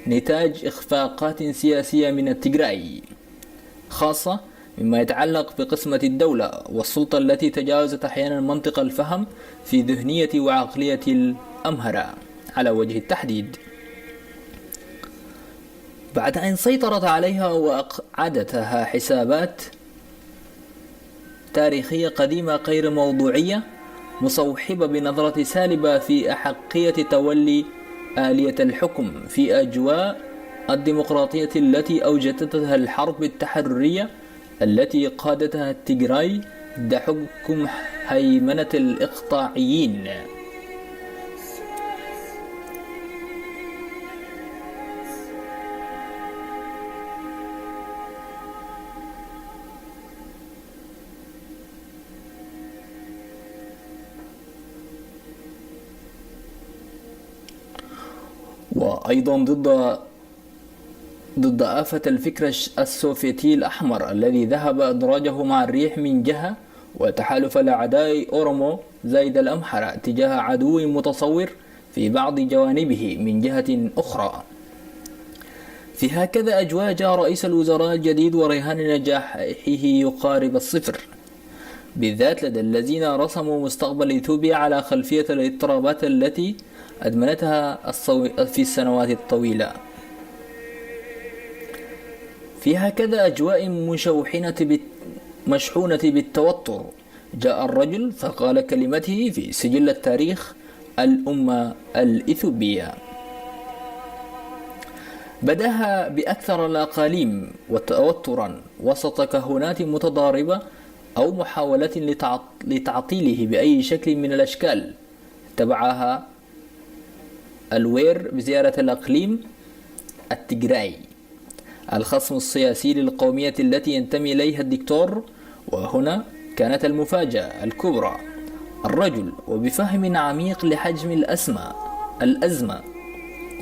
نتاج إخفاقات سياسية من التيغراي، خاصة مما يتعلق بقسمة الدولة والسلطة التي تجاوزت أحيانا منطق الفهم في ذهنية وعقلية الأمهرة على وجه التحديد. بعد أن سيطرت عليها وأقعدتها حسابات تاريخية قديمة غير موضوعية، مصوحبة بنظرة سالبة في أحقية تولي آلية الحكم في أجواء الديمقراطية التي أوجدتها الحرب التحررية التي قادتها التيغراي ضد حكم هيمنة الإقطاعيين. وأيضا ضد ضد آفة الفكر الش-، السوفيتي الأحمر الذي ذهب إدراجه مع الريح من جهة، وتحالف الأعداء أورومو زايد الأمحرة تجاه عدو متصور في بعض جوانبه من جهة أخرى. في هكذا أجواء جاء رئيس الوزراء الجديد ورهان نجاحه يقارب الصفر، بالذات لدى الذين رسموا مستقبل إثيوبيا على خلفية الاضطرابات التي أدمنتها الصو-، في السنوات الطويلة. في هكذا أجواء مشوحنة بال-، مشحونة بالتوتر، جاء الرجل فقال كلمته في سجل التاريخ: الأمة الإثيوبية. بداها بأكثر الأقاليم وتوترا وسط كهنات متضاربة أو محاولات لتعط-، لتعطيله بأي شكل من الأشكال. تبعها الوير بزيارة الأقليم التجراي. الخصم السياسي للقومية التي ينتمي إليها الدكتور. وهنا كانت المفاجأة الكبرى: الرجل وبفهم عميق لحجم الأسمى الأزمة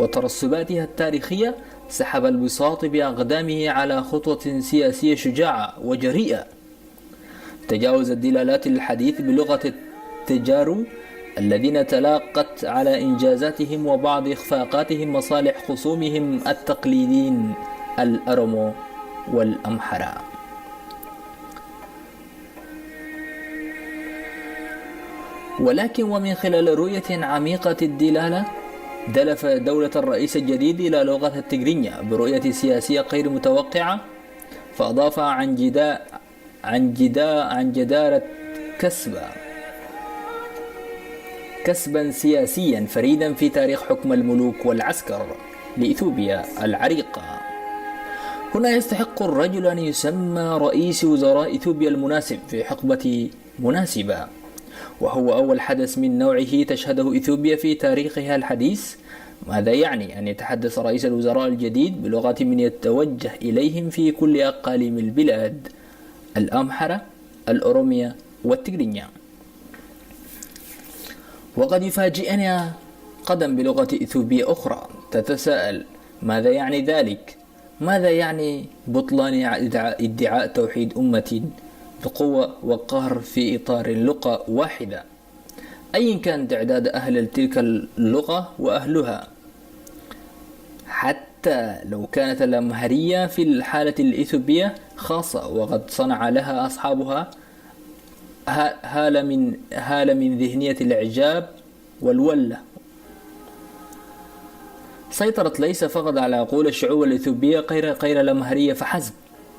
وترسباتها التاريخية سحب البساط بأقدامه على خطوة سياسية شجاعة وجريئة، تجاوز الدلالات الحديث بلغة التجارو الذين تلاقت على إنجازاتهم وبعض إخفاقاتهم مصالح خصومهم التقليديين الأرومو والأمحرة. ولكن ومن خلال رؤية عميقة الدلالة، دلف دولة الرئيس الجديد إلى لغة التجرينيا برؤية سياسية غير متوقعة، فأضاف عن جداء عن جدا عن جدارة كسبة كسبا سياسيا فريدا في تاريخ حكم الملوك والعسكر لإثيوبيا العريقة. هنا يستحق الرجل أن يسمى رئيس وزراء إثيوبيا المناسب في حقبة مناسبة، وهو أول حدث من نوعه تشهده إثيوبيا في تاريخها الحديث. ماذا يعني أن يتحدث رئيس الوزراء الجديد بلغة من يتوجه إليهم في كل أقاليم البلاد؟ الأمحرة، الأورومية، والتقرينيا. وقد يفاجئنا قدم بلغة إثيوبية أخرى. تتساءل: ماذا يعني ذلك؟ ماذا يعني بطلان ادعاء توحيد أمة بقوة وقهر في إطار لغة واحدة؟ أيا كان تعداد أهل تلك اللغة وأهلها، حتى لو كانت الأمهرية في الحالة الإثيوبية خاصة، وقد صنع لها أصحابها هالة من هالة من ذهنية الإعجاب والولة. سيطرت ليس فقط على عقول الشعوب الإثيوبية غير غير الأمهرية فحسب،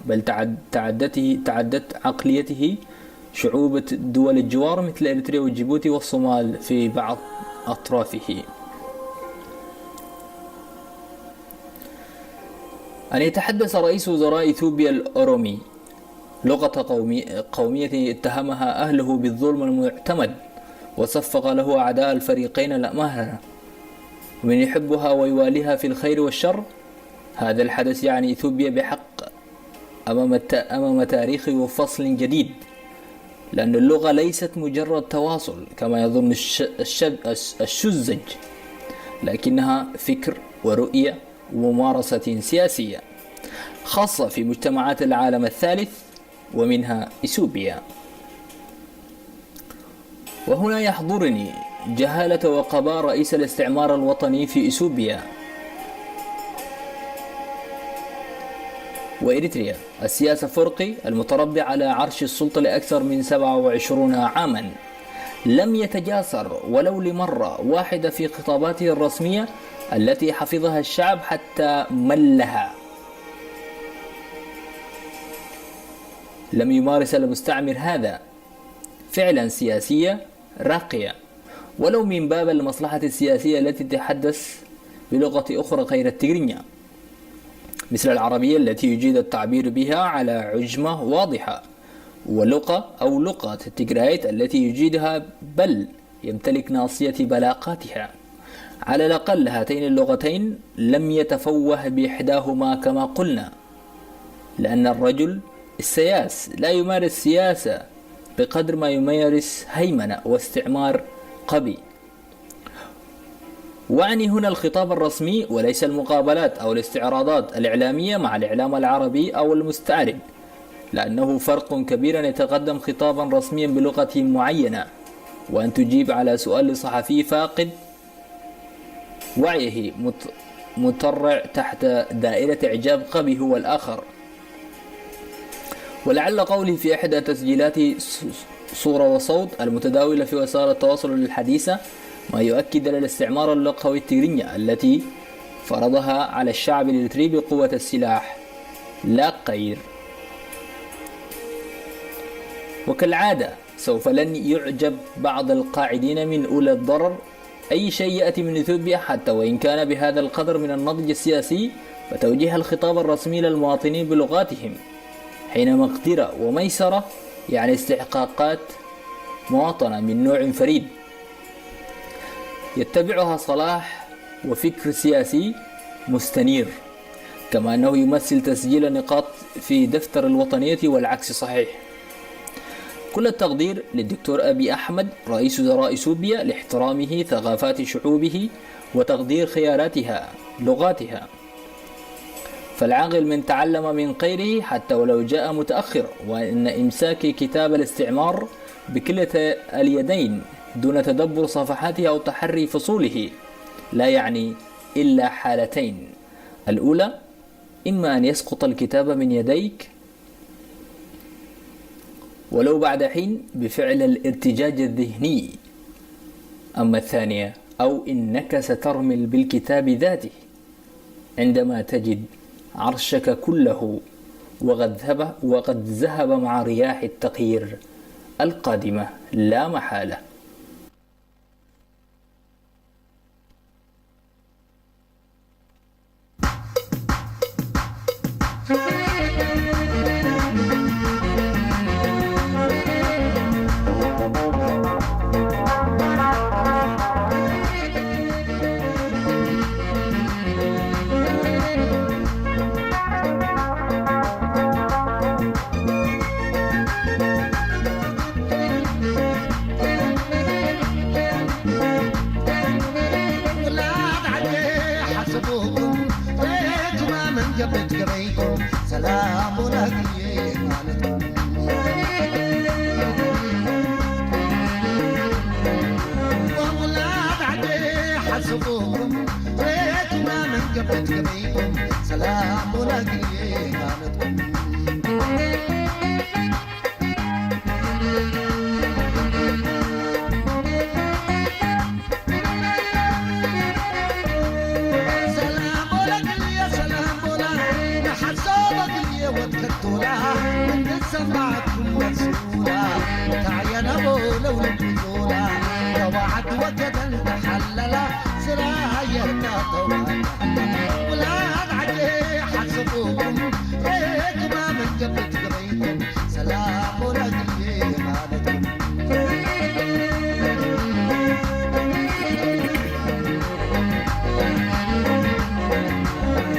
بل تعد تعدته تعدت عقليته شعوب دول الجوار مثل إريتريا وجيبوتي والصومال في بعض أطرافه. أن يتحدث رئيس وزراء إثيوبيا الأورومي لغة قومي قومية اتهمها أهله بالظلم المعتمد، وصفق له أعداء الفريقين الأمهرة، ومن يحبها ويواليها في الخير والشر. هذا الحدث يعني إثيوبيا بحق أمام الت... أمام تاريخ وفصل جديد، لأن اللغة ليست مجرد تواصل كما يظن الش... الشب... الش- الشزج، لكنها فكر ورؤية وممارسة سياسية خاصة في مجتمعات العالم الثالث ومنها إثيوبيا. وهنا يحضرني جهالة وغباء رئيس الاستعمار الوطني في إثيوبيا وإريتريا، السياسة فرقي المتربع على عرش السلطة لأكثر من سبعة وعشرون عاما، لم يتجاسر ولو لمرة واحدة في خطاباته الرسمية التي حفظها الشعب حتى ملها. لم يمارس المستعمر هذا فعلا سياسية راقية، ولو من باب المصلحة السياسية التي تتحدث بلغة أخرى غير التجرينيا، مثل العربية التي يجيد التعبير بها على عجمة واضحة، ولغة أو لغة التجرايت التي يجيدها، بل يمتلك ناصية بلاغاتها. على الأقل هاتين اللغتين لم يتفوه بإحداهما كما قلنا، لأن الرجل السياس لا يمارس سياسة بقدر ما يمارس هيمنة واستعمار قبي. وأعني هنا الخطاب الرسمي وليس المقابلات أو الاستعراضات الإعلامية مع الإعلام العربي أو المستعرب، لأنه فرق كبير أن يتقدم خطابا رسميا بلغة معينة وأن تجيب على سؤال صحفي فاقد وعيه مت- مترع تحت دائرة إعجاب قبي هو الآخر. ولعل قولي في إحدى تسجيلات ص- صورة وصوت المتداولة في وسائل التواصل الحديثة ما يؤكد للاستعمار اللغوي التيرينيا التي فرضها على الشعب الإريتري بقوة السلاح لا غير. وكالعادة سوف لن يعجب بعض القاعدين من أولى الضرر أي شيء يأتي من إثيوبيا حتى وإن كان بهذا القدر من النضج السياسي، فتوجيه الخطاب الرسمي للمواطنين بلغاتهم حين مقدرة وميسرة يعني استحقاقات مواطنة من نوع فريد يتبعها صلاح وفكر سياسي مستنير. كما أنه يمثل تسجيل نقاط في دفتر الوطنية والعكس صحيح. كل التقدير للدكتور أبي أحمد رئيس وزراء سوريا لاحترامه ثقافات شعوبه وتقدير خياراتها لغاتها. فالعاقل من تعلم من غيره حتى ولو جاء متأخر، وأن إمساك كتاب الاستعمار بكلتا اليدين دون تدبر صفحاته أو تحري فصوله لا يعني إلا حالتين. الأولى، إما أن يسقط الكتاب من يديك ولو بعد حين بفعل الارتجاج الذهني، أما الثانية، أو إنك سترمل بالكتاب ذاته عندما تجد عرشك كله وقد ذهب، وقد ذهب مع رياح التغيير القادمة لا محالة. ውላድ ዓደይ ሓሰብኩም፣ ሬትማ መንገበት ገበይኩም፣ ሰላም ወላግዬ ማለትኩም። ውላድ ዓደይ ሓሰብኩም፣ ሬትማ መንገበት ገበይኩም፣ ሰላም ወላግዬ ማለትኩም። ሰላም ወላግዬ ማለትኩም።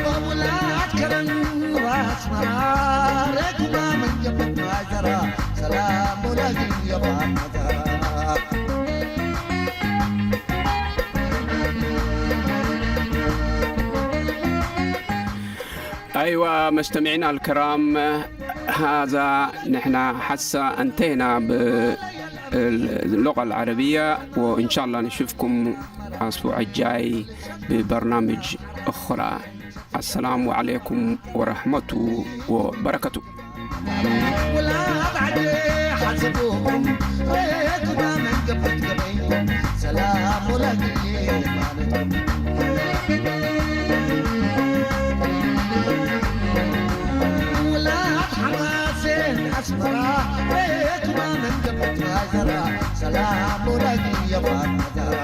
በውላድ ከረን ራስ መራ ሬትማ መንገበት ማይዘራ ሰላም ወላግዬ ባመዘራ። أيوة، مستمعينا الكرام، هذا نحن حسا انتهينا باللغة العربية، وإن شاء الله نشوفكم الأسبوع الجاي ببرنامج أخرى. السلام عليكم ورحمة وبركاته. ውላድ ዓደይ ሓሰብኩም፣ ሬትማ መንገበት ገበይኩም፣ ሰላም ወላግዬ ማለትኩም። ውላድ ሓማሴን ኣስመራ፣ ሬትማ መንገበት ናይዘራ፣ ሰላም ወላግዬ ፋና ዘራ።